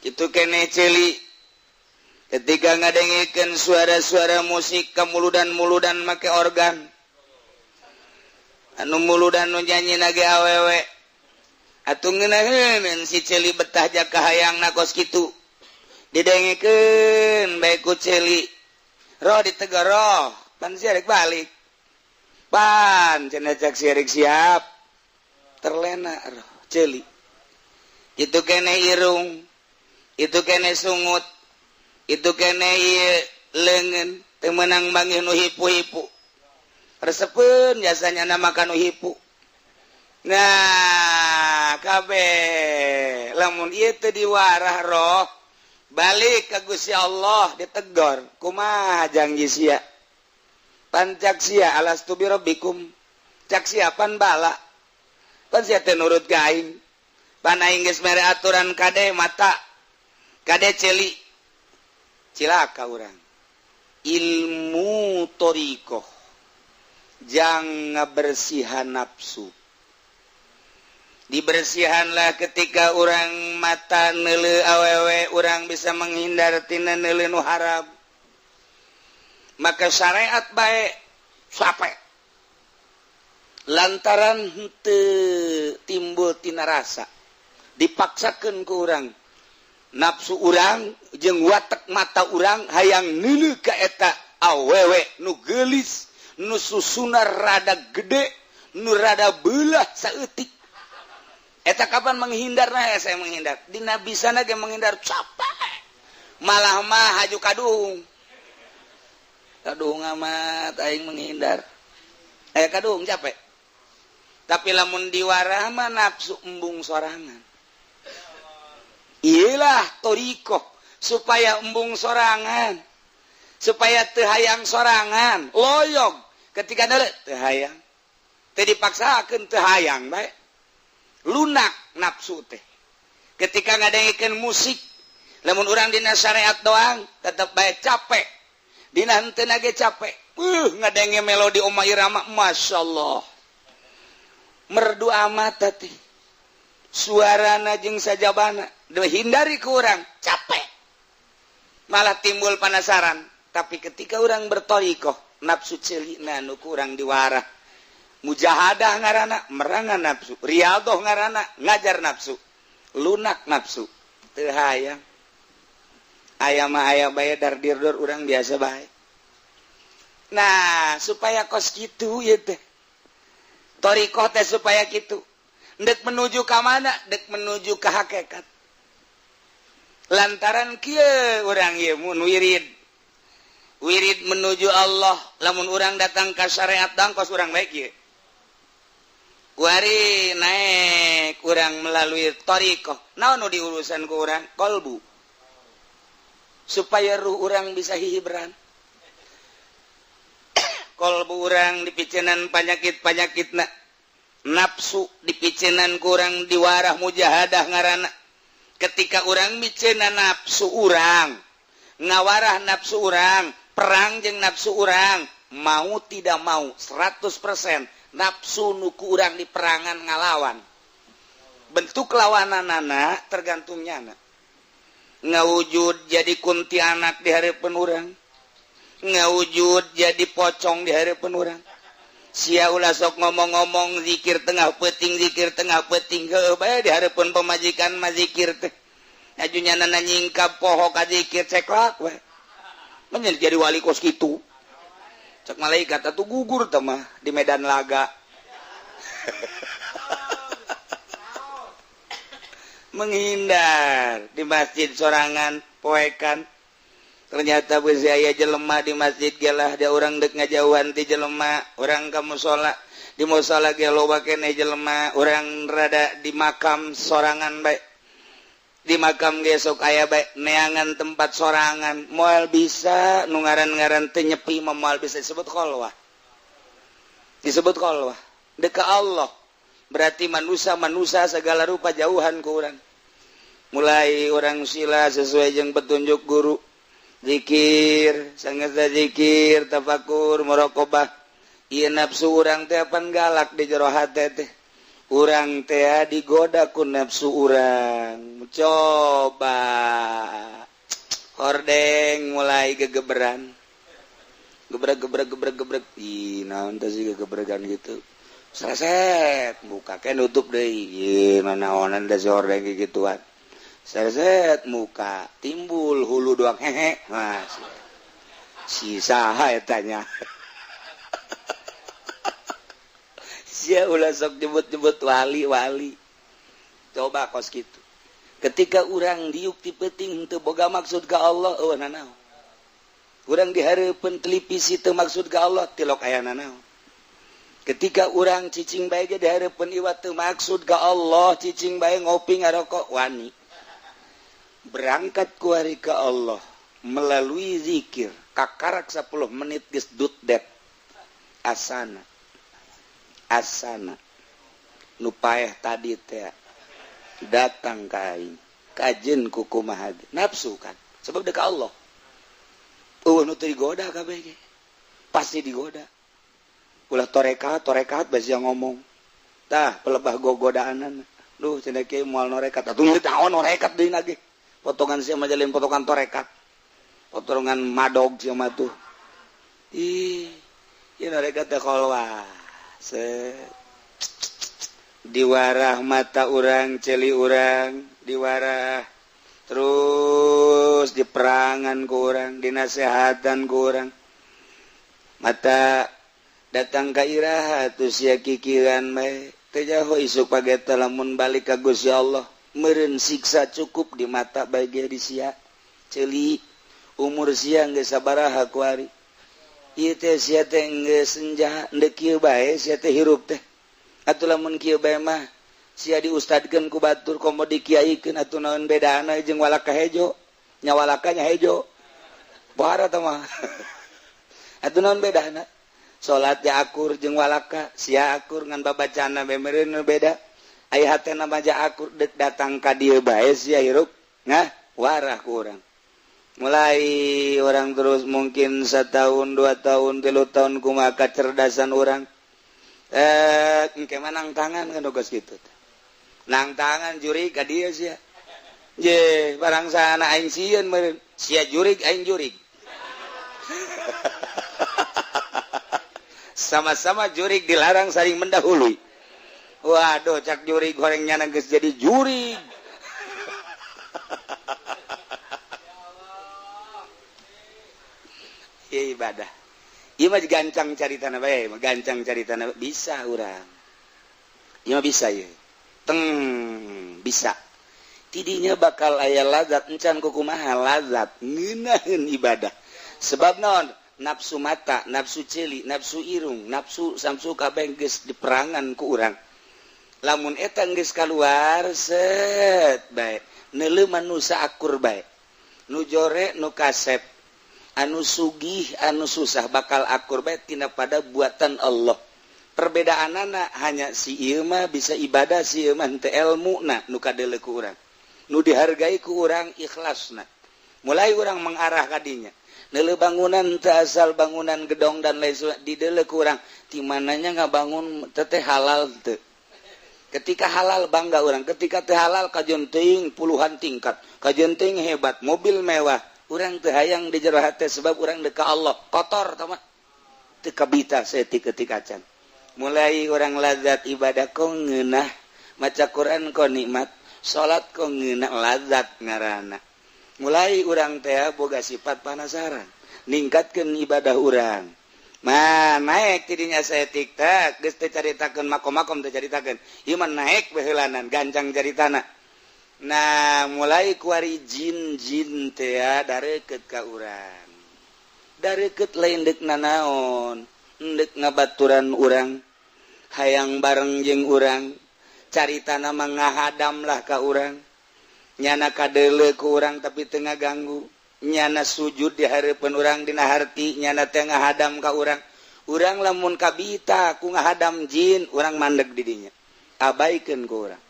Itu kene celi, ketika ngadengekeun suara-suara musik, kemuludan-muludan make organ, anu muludan nu nyanyi nage awewe atuh ngeunaheun. Si celi betah jaka hayang kos kitu, didengekeun bae ku celi. Roh ditegur, "Roh, pan sia rek balik, pan cenah cak sia rek siap." Terlena roh celi. Itu kene irung, itu kene sungut, itu kene ieu leungeun. Teu meunang manggih nu hipu-hipu, resepeun jasanya nama kanu hipu. Nah, kabeh lamun ieu teu diwarah, roh balik ke Gusti Allah ditegor, "Kumaha janji sia? Pan cak sia alastu birabbikum, cak sia pan bala." Pan sia teh nurut ka aing. Pan aing geus mere aturan kade mata, kade ceuli. Cilaka urang. Ilmu thoriqoh jang ngabersihan nafsu. Dibersihanlah ketika orang mata neuleu awewe, orang bisa menghindar tina neuleu nu haram. Maka syariat bae capek lantaran henteu timbul tina rasa, dipaksakeun ku urang. Nafsu urang jeung watek mata urang hayang neuleu ka eta awewe nu geulis, nu susuna rada gede, nu rada beulah saeutik. Eta kapan menghindar? Nah, saya menghindar dina bisana ge menghindar capek, malah mah haju kaduhung kaduhung amat aing menghindar aya kaduhung capek. Tapi lamun diwarah mah nafsu embung sorangan. Iyalah thoriqoh supaya embung sorangan, supaya teu hayang sorangan loyog. Ketika neuleu teu hayang, teu dipaksakeun, teu hayang bae, lunak nafsu teh. Ketika ngadengekeun musik, lamun urang dina syariat doang tetep bae capek, dina henteu ge capek. Ngadenge melodi Oma Irama, masyaallah merdu amat teh suarana jeung sajabana, hindari ku urang capek, malah timbul penasaran. Tapi ketika urang berthoriqoh, nafsu ceulina nu ku urang diwarah. Mujahadah ngarana merangan nafsu, riyadhah ngarana ngajar nafsu, lunak nafsu teu hayang. Aya mah aya bae, dar dirdur urang biasa bae. Nah, supaya kos kitu ieu teh thoriqoh teh, supaya kitu. Dek menuju ka mana? Dek menuju ke hakikat. Lantaran kieu urang ieu mun wirid, wirid menuju Allah. Lamun urang datang ka syariat dang kos urang baik ieu kuari naik urang melalui thoriqoh. Naon nu diurusan ku urang? Kolbu, supaya ruh urang bisa hihibran. Kolbu urang dipicenan panyakit-panyakitna nafsu, dipicenan kurang diwarah, mujahadah ngarana. Ketika urang micenan nafsu urang, ngawarah nafsu urang, perang jeung nafsu urang, mau tidak mau 100% nafsu nu ku urang di perangan ngalawan. Bentuk lawananana tergantungnya anak ngawujud jadi kuntianak di hareupeun urang, ngawujud jadi pocong di hareupeun urang. Sia ulah sok ngomong-ngomong zikir tengah peuting, zikir tengah peuting. Heueuh bae di hareupeun pamajikan mah zikir teh. Ajunya nana nyingkap poho ka zikir, ceklak we. Menjadi jadi wali kos kitu. Cek malaikat atuh gugur teh mah di medan laga. Menghindar di masjid sorangan poekan. Ternyata beusi aya jelema di masjid gelah, dia urang dek ngajauhan ti jelema. Urang ka musala, di musala ge loba keneh jelema. Urang rada di makam sorangan bae, di makam ge sok aya bae, neangan tempat sorangan. Moal bisa nu ngaran-ngaran teu nyepi mah, moal bisa disebut kholwah. Disebut kholwah dek ka Allah berarti manusia-manusia segala rupa jauhan ku urang. Mulai urang sila sesuai jeung petunjuk guru, zikir sangat zikir, tafakur, muraqabah. Ieu nafsu urang teh pan galak di jero hate teh. Urang teh digoda ku nafsu urang, coba hordeng mulai gegeberan, gebrek gebrek gebrek gebrek. Ih, naon teh sih gegebregan gitu? Sreset muka ke nutup deui. Ieu nanaonan teh si hordeng gituan? Sreset muka timbul hulu doang, hehe. Mas si saha eta nya? Sia ulah sok nyebut-nyebut wali-wali. Coba kos kitu. Ketika urang diuk ti peuting teu boga maksud ka Allah, eueuh nanaon. Urang di hareupeun televisi teu maksud ka Allah, tilok aya nanaon. Ketika urang cicing bae ge di hareupeun iwat teu maksud ka Allah, cicing bae ngopi ngarokok wani. Berangkat kuari ka Allah melalui zikir kakarak 10 menit geus dut det asana asana. Nu paeh tadi teh datang ka aing. Kajen ku kumaha nafsu kan. Sebab dek Allah. Eueuh nu teu digoda kabeh ge. Pasti digoda. Ulah torekat, torekat basi yang ngomong. Tah pelebah gogodaanan. Duh cenah kieu moal norekat. Atuh naon norekat deui lagi. Potongan sia mah jalin potongan torekat. Potongan madog sia mah tuh. Ih, ieu norekat teh kholwah. Set. Diwarah mata urang, celi urang, diwarah terus diperangan ku urang, dinasehatan ku urang. Mata datang ka iraha tuh sia kikiran bae. Teu jaho isuk pageta lamun balik ka Gusti Allah, meureun siksa cukup di mata bae ge di sia. Ceuli umur sia geus sabaraha kuari. Ieu teh sia teh geus senja, deuk kieu bae sia teh hirup teh. Atuh lamun kieu bae mah sia diustadkeun ku batur komo dikiaikeun atuh naon bedana jeung walaka hejo. Nya walakanya hejo. Pohara teh mah. Atuh naon bedana? Salat ja akur jeung walaka, sia akur ngan babacana bae meureun beda. Aya hatena mah ja akur deuk datang ka dieu bae sia hirup. Nah, warah ku urang. Mulai orang terus mungkin setahun, 2 tahun, 3 tahun kumaha kecerdasan orang. Engke mah nang tangan kan geus kitu. Nang tangan jurig ka dieu sia. Je, barang sana aing sieun meureun. Sia jurig aing jurig. Sama-sama jurig dilarang saling mendahului. Waduh, cak jurig goreng nyana geus jadi jurig. Ieu ibadah. Ieu mah gancang caritana bae, gancang caritana bisa urang. Ieu mah bisa ieu. Teng bisa. Tidinya bakal aya lazat encan kukumaha lazat ngeunaheun ibadah. Sebab naon? Nafsu mata, nafsu ceuli, nafsu irung, nafsu samsu kabeh geus diperangan ku urang. Lamun eta geus kaluar set bae, neuleuh manusa akur bae. Nu jore nu kasep, anu sugih anu susah bakal akur bae tina pada buatan Allah. Perbedaanana hanya si ieu mah bisa ibadah, si ieu mah henteu elmuna nu kadeuleu ku urang. Nu dihargai ku urang ikhlasna. Mulai urang mengarah ka dinya. Neuleuh bangunan teu asal bangunan gedong dan lain sebagainya dideuleu ku urang ti mananya ngabangun teteh halal teu. Ketika halal bangga urang, ketika teu halal kajeun teuing puluhan tingkat, kajeun teuing hebat, mobil mewah. Urang teu hayang di jero hate sebab urang deuk ka Allah, kotor tah mah. Teu kabita saeutik ketika acan. Mulai urang lazat ibadah kok ngeunah, maca Quran kok nikmat, salat kok ngeunah lazat ngaranna. Mulai urang teh boga sifat panasaran, ningkatkeun ibadah urang. Mah naik tidinya saeutik teh geus teu caritakeun makom-makom teu caritakeun. Ieu mah naik baheulanan gancang caritana. Nah, mulai kuari jin-jin teh dareukeut ka urang. Dareukeut lain deuk nanaon, deuk ngabaturan urang, hayang bareng jeung urang, caritana mah ngahadam lah ka urang. Nyana kadeuleu ku urang tapi teu ngaganggu. Nyana sujud di hareupeun urang dina harti, nyana teh ngahadam ka urang. Urang lamun kabita ku ngahadam jin, urang mandeg di dinya. Abaikeun ku urang.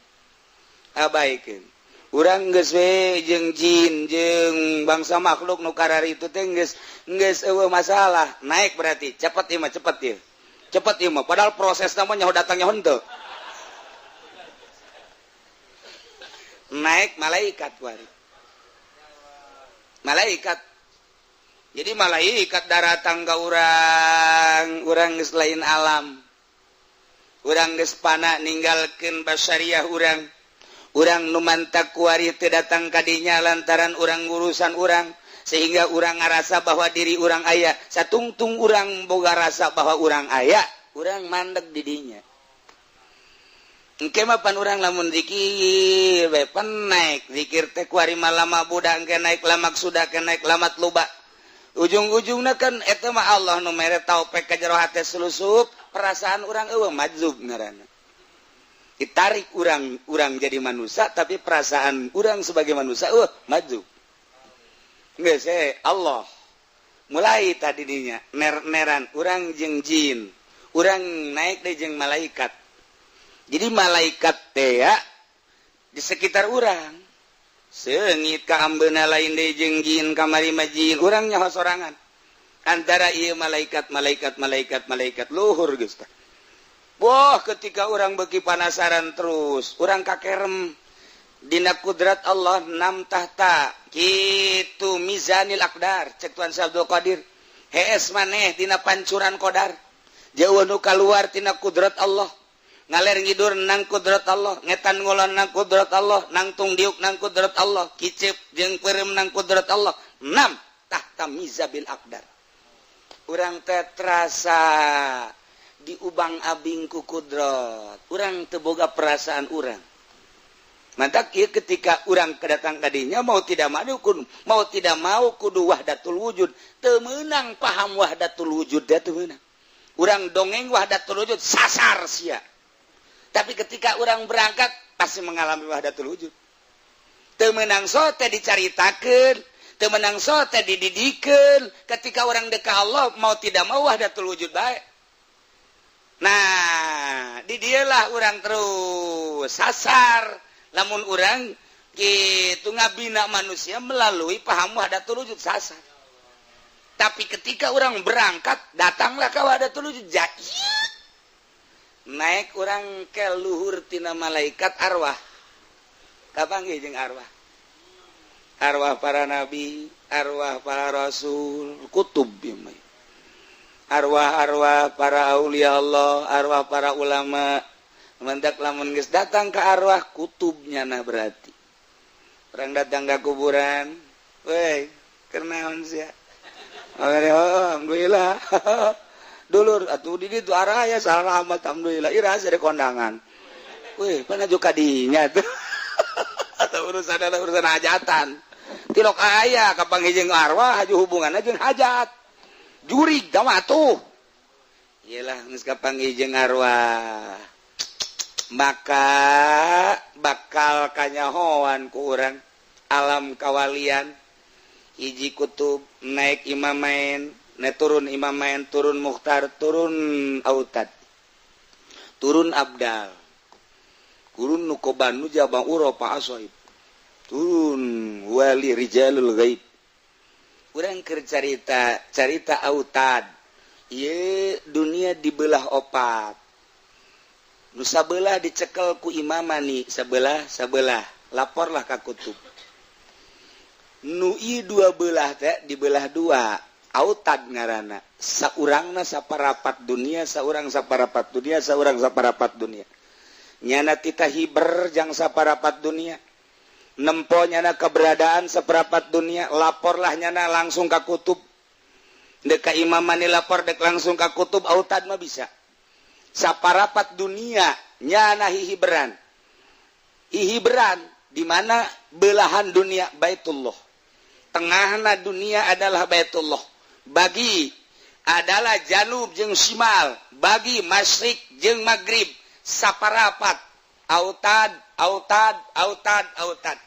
Abaikeun. Urang geus we jeung jin jeung bangsa makhluk nu karari itu teh geus geus eueuh masalah. Naik berarti cepet ieu mah, cepet ieu. Cepet ieu mah padahal prosesna mah nyaho datangnya henteu. Naik malaikat wari. Malaikat. Jadi malaikat daratang ka urang, urang geus lain alam. Urang geus pana ninggalkeun basyariah urang. Urang nu mantak kuari teu datang ka dinya lantaran urang urusan urang sehingga urang ngarasa bahwa diri urang aya. Satungtung urang boga rasa bahwa urang aya, urang mandeg di dinya. Engke mah pan urang lamun zikir bae pan naik zikir teh kuari mah lama budak engke naik lamak sudah ke naik lamat luba. Ujung-ujungna kan eta mah Allah nu mere taufik ka jero hate selusup, perasaan urang eueuh majzub ngaranna. Ditarik urang, urang jadi manusia tapi perasaan urang sebagai manusia eueuh majzub. Geus Allah. Mulai tadi dinya ner-neran urang jeung jin, urang naik deui jeung malaikat. Jadi malaikat teh ya di sekitar urang. Seungit ka ambeuna lain deui jeung jin, kamari mah jin, urang nyaho sorangan. Antara ieu malaikat, malaikat, malaikat, malaikat luhur geus tah. Wah, ketika orang beki panasaran terus, orang kakerem dina kudrat Allah nam tahta kitu mizanil aqdar, cek Tuan Abdul Qadir. Hees maneh dina pancuran qadar. Jauh nu kaluar tina kudrat Allah. Ngaler ngidur nang kudrat Allah, ngetan ngulon nang kudrat Allah, nangtung diuk nang kudrat Allah, kicep jeung peureum nang kudrat Allah. Nam tahta mizabil aqdar. Urang teh terasa diubang abing ku kudrat. Urang teu boga perasaan urang. Mantak ieu ketika urang kedatang kadinya mau tidak mau kudu, mau tidak mau kudu wahdatul wujud. Teu meunang paham wahdatul wujud teh, teu meunang. Urang dongeng wahdatul wujud sasar sia. Tapi ketika orang berangkat pasti mengalami wahdatul wujud. Teu meunang sote dicaritakeun, teu meunang sote dididikeun. Ketika orang dekat Allah mau tidak mau wahdatul wujud bae. Nah, di dialah orang terus sasar. Lamun orang gitu ngabina manusia melalui paham wahdatul wujud sasar. Tapi ketika orang berangkat, datanglah ke wahdatul wujud. Jai. Naik orang ke luhur tina malaikat arwah. Kapanggih jeung arwah? Arwah para nabi, arwah para rasul, kutub ieu mah. Arwah-arwah para aulia Allah, arwah para ulama. Mantak lamun geus datang ke arwah kutubnya, nah berarti. Orang datang ke kuburan, weh, kenaon sia? Oh, alhamdulillah. Dulur atuh di ditu araya salamat alhamdulillah. Ira dari kondangan. Weh, mana juga kadinya tuh. Atau urusan ada urusan hajatan. Tilok aya kapanggih jeung arwah haju hubunganna jeung hajat. Jurig da mah tuh. Iyalah geus kapanggih jeung arwah. Maka bakal kanyahoan ku urang alam kawalian. Hiji kutub naik imamain, naik turun imamain, turun mukhtar, turun autad, turun abdal, turun nukoban nujabang uropa asoib, turun wali rijalul gaib. Urang keur carita carita autad, ieu dunia dibelah opat. Nu sabelah dicekel ku imamani, sebelah sebelah laporlah ka kutub. Nu ieu dua belah teh dibelah dua, autad ngaranna. Saurangna saparapat dunia, saurang saparapat dunia, saurang saparapat dunia. Nyana tita hiber jang saparapat dunia. Nempo nyana keberadaan seperapat dunia, laporlah nyana langsung ka kutub. Dek ka imamani lapor dek langsung ka kutub, autad mah bisa. Saparapat dunia nyana hihiberan. Hihiberan di mana belahan dunia Baitullah. Tengahna dunia adalah Baitullah. Bagi adalah janub jeung simal, bagi masyrik jeung maghrib, saparapat autad, autad, autad, autad.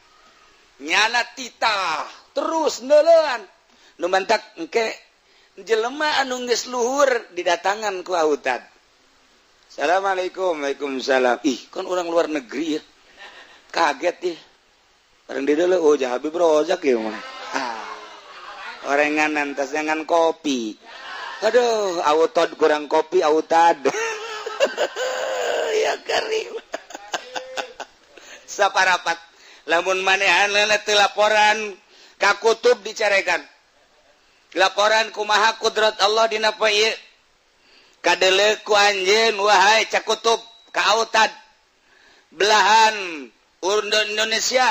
Nyana titah terus neuleuan. Nu mantak engke jelema anu geus luhur didatangan ku autad. Assalamualaikum, waalaikumsalam. Ih, kan orang luar negeri ya. Kaget ya. Orang di dulu, oh Habib Rozak ya mah. Ah. Orengan tas jangan kopi. Aduh, autad kurang kopi, autad. Ya karim. Saparapat. Lamun manehanna teu laporan ka kutub dicarekan. Laporan kumaha kudrat Allah dina poe ieu. Kadele ku anjeun wahai cakutub ka autad belahan Indonesia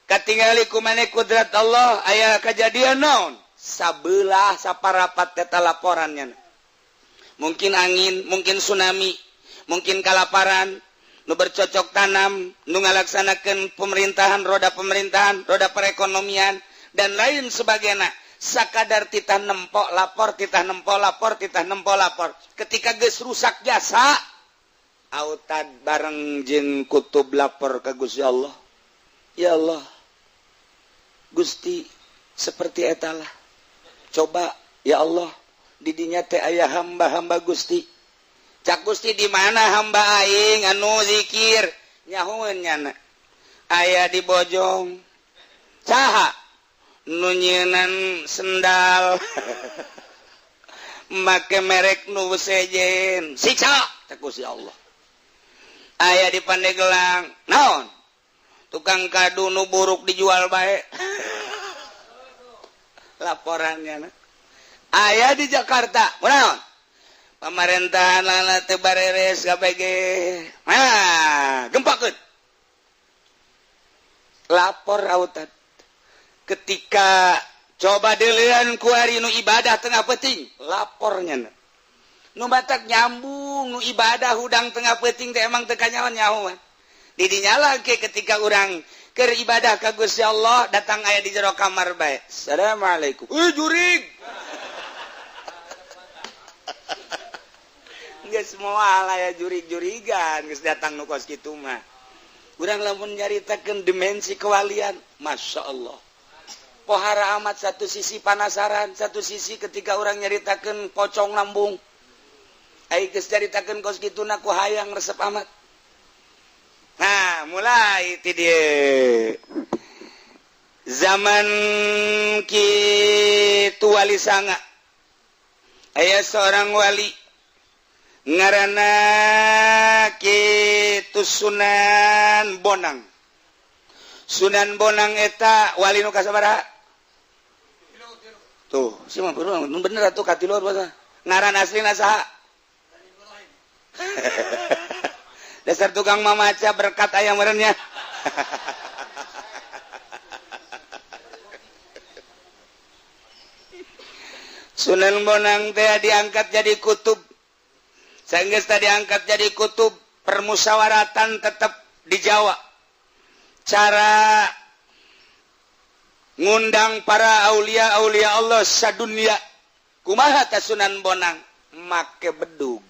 katingali ku maneh kudrat Allah aya kejadian naon sabelah saparapat eta laporannya. Mungkin angin, mungkin tsunami, mungkin kalaparan, nu bercocok tanam, nu ngalaksanakeun pemerintahan, roda pemerintahan, roda perekonomian dan lain sebagainya. Sakadar titah nempok lapor, titah nempok lapor, titah nempok lapor. Ketika geus rusak jasa, autad bareng jeung kutub lapor ke Gusti Allah. Ya Allah, Gusti seperti etalah. Coba ya Allah, didinya teh aya hamba-hamba Gusti. Cak Gusti di mana hamba aing anu zikir nyahoeun nyana aya di Bojong saha nu nyeunan sendal make merek nu sejen siksa cak Gusti Allah. Aya di Pandeglang naon tukang kadu nu buruk dijual bae laporannya. Aya di Jakarta naon pemerintahan lala teu bareres KPG nah gempakeun lapor autat. Ketika coba deuleun kuari nu ibadah tengah peuting lapornya nu batak nyambung nu ibadah hudang tengah peuting teh emang teu kanyahoan nyahoan di dinya lagi ketika urang keur ibadah ka Gusti Allah datang aya di jero kamar bae assalamualaikum jurig. Geus moal aya jurig-jurigan geus datang nu kos kitu mah. Urang lamun nyaritakeun dimensi kewalian, Masya Allah. Pohara amat satu sisi panasaran, satu sisi ketika urang nyaritakeun pocong lambung. Ai geus nyaritakeun kos kitu na ku hayang resep amat. Nah, mulai ti dieu. Zaman kitu wali sanga. Aya seorang wali ngaranna kitu Sunan Bonang. Sunan Bonang eta wali nu kasabaraha? Tuh, si mah bener atuh katilu bahasa. Ngaran aslina saha? Dasar tukang mamaca berkat aya meureun nya. Sunan Bonang teh diangkat jadi kutub. Sanggeus tadi angkat jadi kutub, permusyawaratan tetap di Jawa. Cara ngundang para aulia-aulia Allah sadunia. Kumaha ta Sunan Bonang? Make bedug.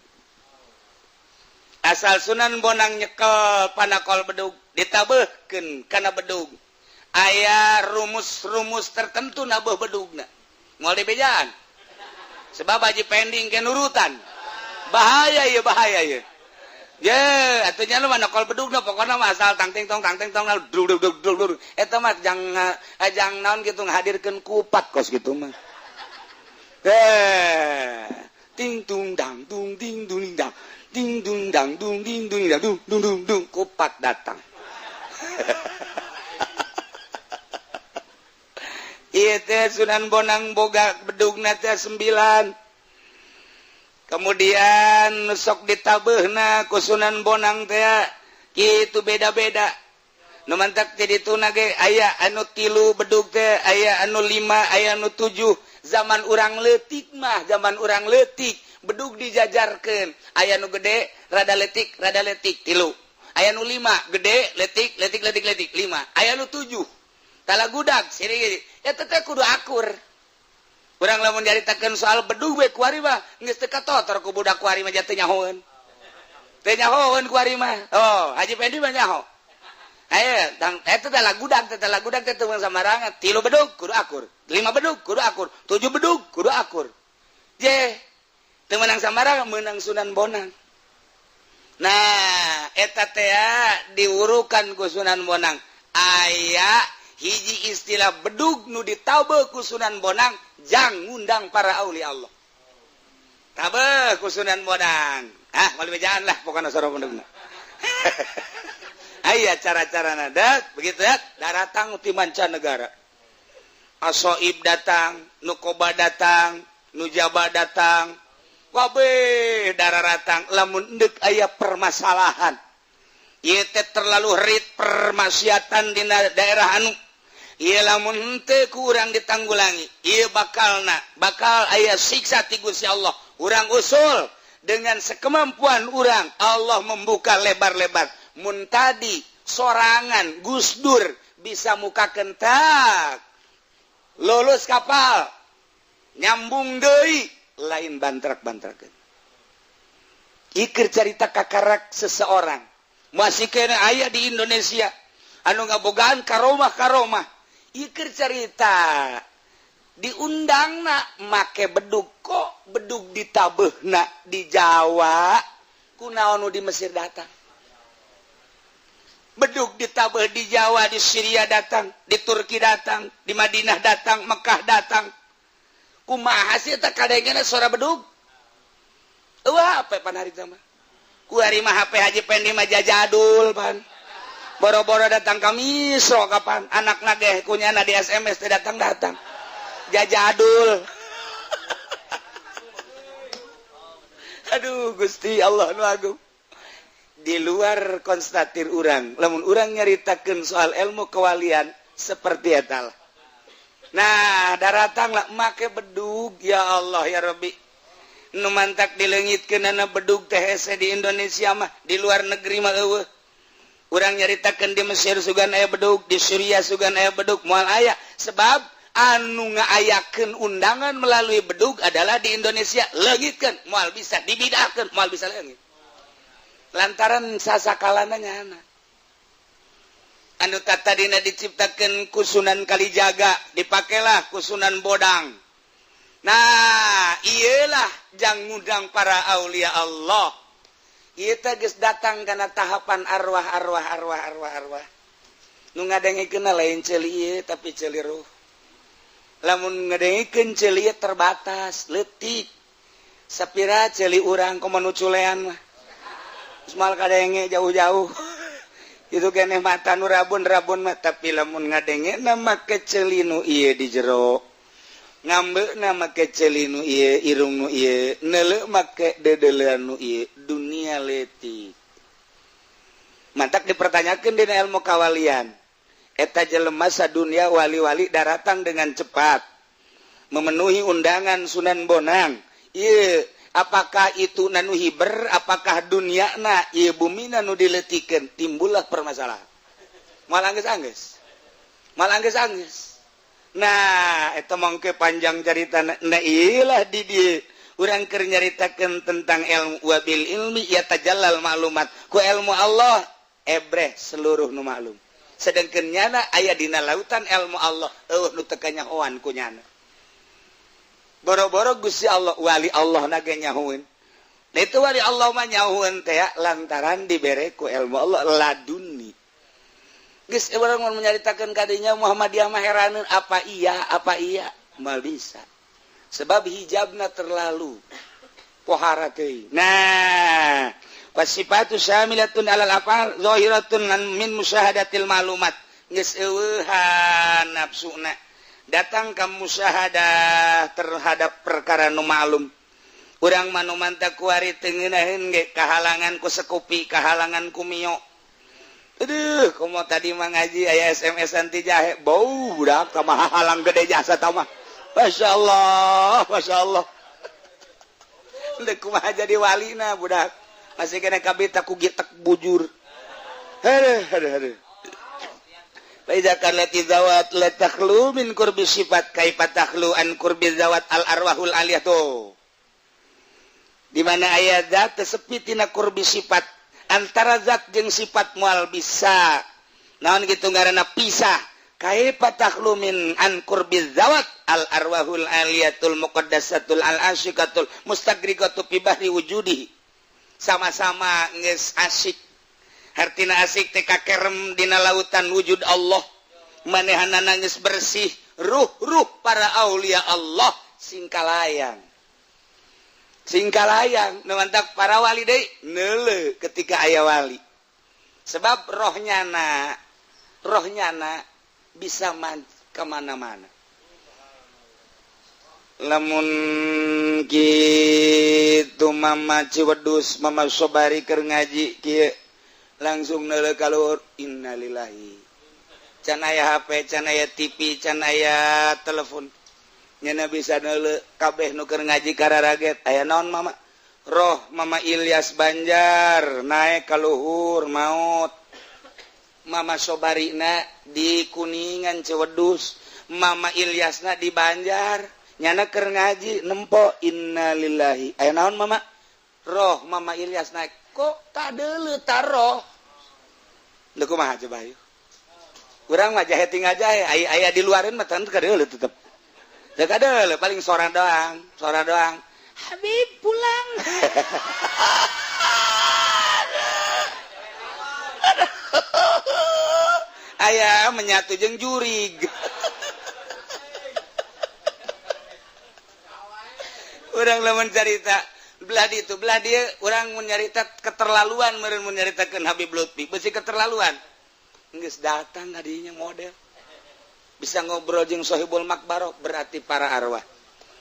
Asal Sunan Bonang nyekel panakol bedug, ditabeuhkeun kana bedug. Aya rumus-rumus tertentu nabeuh bedugna. Moal dibejaan. Sebab haji pending ke nurutan. Bahaya ya, bahaya ya. Ye, atunya lu mana kol bedugna pokona mah asal tang ting tong dug dug dug dug dug. Eta mah jang naon kitu ngahadirkeun kupat kos kitu mah. Eh, ting tung dang dung ding dung dang. Ding dung dang dung ding dung dang dung dung dung dung kupat datang. Ieu teh Sunan Bonang boga bedugna teh 9. Kemudian sok ditabeuhna ku Sunan Bonang teh kitu beda-beda. Nu mantak jadi tuna ge aya anu 3 bedug teh, aya anu 5, aya anu 7. Zaman urang leutik mah, zaman urang leutik bedug dijajarkeun. Aya nu gede, rada leutik 3. Aya nu 5, gede, leutik, leutik, leutik, leutik 5. Aya nu 7. Talagudag siri eta teh kudu akur. Urang lamun nyaritakeun soal bedug we kuari mah geus teu katotor ku budak kuari mah teu nyahoeun. Teu nyahoeun kuari mah. Oh, Haji Pendi mah nyaho. Ayo, tang eta teh lagudag teh teu samarangan. 3 bedug kudu akur, 5 bedug kudu akur, 7 bedug kudu akur. Je, teu meunang samarangan meunang Sunan Bonang. Nah, eta teh diwurukan ku Sunan Bonang. Aya hiji istilah bedug nu ditabe ku Sunan Bonang jang ngundang para aulia Allah. Tabe ku Sunan Bonang. Ah, moal bejaan lah pokona sorong bedugna. Aya cara-carana dak begitu ya, daratang ti mancanegara. Asoib datang, Nukoba datang, Nujaba datang. Kabeh dararatang lamun endek aya permasalahan. Ieu teh terlalu rit permaksiatan dina daerah anu. Ieu lamun henteu ku urang ditanggulangi, ieu bakalna bakal aya siksa ti Gusti Allah. Urang usul dengan sekemampuan urang, Allah membuka lebar-lebar. Mun tadi sorangan Gus Dur bisa muka kentak, lulus kapal, nyambung deui, lain bantrak-bantrakeun. Iker carita kakarak seseorang masih kena aya di Indonesia anu ngabogaan karomah-karomah. Iker carita diundangna make bedug, kok bedug ditabeuhna di Jawa. Kunaon nu di Mesir datang? Bedug ditabeh di Jawa, di Syria datang, di Turki datang, di Madinah datang, Mekah datang. Kumaha sih eta kadengena suara bedug? Eueuh HP pan harita mah. Ku hari mah HP Haji Pendi mah jajadul pan. Boro-boro datang ka Misro kapan anak nageh kunyana di SMS teh datang-datang. Jajadul. Aduh Gusti Allah nu agung. Di luar konstatir urang, lamun urang nyaritakeun soal ilmu kewalian seperti eta lah. Nah, daratang lah make bedug ya Allah ya Rabbi. Nu mantak dileungitkeunana bedug teh hese di Indonesia mah, di luar negeri mah eueuh. Urang nyaritakeun di Mesir sugan aya bedug, di Suriah sugan aya bedug, moal aya sebab anu ngaayakeun undangan melalui bedug adalah di Indonesia leungitkeun, moal bisa dibidahkeun, moal bisa leungit. Lantaran sasakalana nyana anu tadina diciptakeun ku Sunan Kalijaga dipakailah ku Sunan Bodang. Nah iyalah jang ngundang para aulia Allah. Ieu teh geus datang kana tahapan arwah arwah arwah arwah arwah nu ngadengikeun lain ceuli ieu tapi ceuli ruh. Lamun ngadengikeun ceuli terbatas leutik sapira ceuli urang komo nu culean mah mal kadenge jauh-jauh itu keneh mata nu rabun-rabun mah, tapi lamun ngadenge nama keceli nu ieu di jero, ngambeuna make ceuli nu ieu, irung nu ieu, neuleuh make dedeulean nu ieu, dunia leutik. Mantak dipertanyakeun dina ilmu kawalian, eta jelema sadunia wali-wali daratang dengan cepat memenuhi undangan Sunan Bonang ieu. Apakah itu nanu hiber, apakah dunia na ieu bumi nu diletikeun, timbullah permasalahan. Moal anggeus-anggeus. Moal anggeus-anggeus. Nah, eta mangke panjang carita. Nah, ieulah di dieu urang keur nyaritakeun tentang ilmu wabil ilmi ya tajallal maklumat. Ku ilmu Allah ebreh seluruh nu maklum. Sedangkan nyana aya dina lautan ilmu Allah, eueuh nu teu kanyahoan ku nyana. Boro-boro Gusti Allah, wali Allah na ge nyahueun. Nah itu wali Allah mah nyahueun teh lantaran dibere ku ilmu Allah laduni. Geus urang mun nyaritakeun kadinya Muhammadiyah mah heraneun, apa iya moal bisa. Sebab hijabna terlalu pohara teuing. Nah, wasifatu syamilatun alal afal zahiratun min musyahadatil maklumat. Geus eueuhan nafsuna datang ke musyahadah terhadap perkara nu maklum. Urang mah nu mantap kuari teu ngeunaheun ge kahalangan ku sekupi, kahalangan ku mio. Aduh, komo tadi mah ngaji aya SMS-an ti jahe, bau budak mah halang gede jasa tah mah. Masya Allah, Masya Allah. Deuk kumaha jadi walina budak. Masih kena kabita ku gitek bujur. Aduh, aduh, aduh. Fa kanat zawat la takhlu min qurbi sifat kaifa takhlu an qurbi zawat al arwahul aliyah tuh. Di mana aya zat sepi tina qurbi sifat, antara zat jeung sifat moal bisa. Naon kitu ngaranna pisah. Kaifa takhlu min an qurbi zawat al arwahul aliyatul muqaddasatul al asyiqatul mustagriqatu fi bahri wujudihi. Sama-sama geus asyik. Hartina asik teh kakerem dina lautan wujud Allah. Manehana nangis bersih, ruh-ruh para aulia Allah singkalayang. Singkalayang nu mantak para wali deui neuleuh ketika aya wali. Sebab rohnya na bisa kemana-mana. Lamun kitu Mama Ciwedus, Mama Sobari keur ngaji kieu langsung neuleuh ka luhur, innalillahi. Can aya HP, can aya TV, can aya telepon. Nyana bisa neuleuh kabeh nu keur ngaji kararaget. Aya naon Mama? Roh Mama Ilyas Banjar naik ka luhur maut. Mama Sobarina di Kuningan Ciwedus, Mama Ilyasna di Banjar. Nyana keur ngaji nempo innalillahi. Aya naon Mama? Roh Mama Ilyas naik. Kok tak deuleuh taroh? Leuh kumaha coba yeuh? Urang mah jahe tinggal jahe, aya di luareun mah teu kadeuleuh tetep. Teu kadeuleuh paling sora doang, sora doang. Habib pulang. Aya menyatu jeung jurig. Urang lamun carita belah ditu belah dia urang mun nyarita keterlaluan meureun mun nyaritakeun Habib Lutfi beusi keterlaluan. Geus datang hadinya model. Bisa ngobrol jeung Sohibul Makbaro berarti para arwah.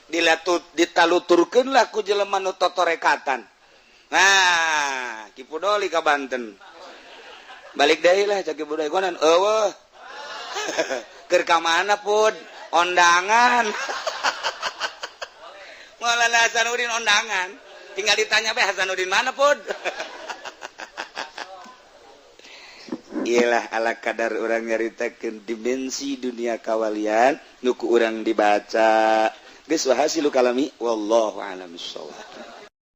Dilatut ditaluturkeun lah ku jelema nu totorekatan. Nah, Ki Pudoli ka Banten. Balik deui lah cak Ki Pudoli konan eueuh. Keur ka mana pud? Ondangan. Maulana Hasanuddin ondangan. Tinggal ditanya bae Hasanuddin mana pud? Iyalah ala kadar urang nyaritakeun dimensi dunia kawalian nu ku urang dibaca. Geus wahasilu kalami wallahu a'lam bissawab.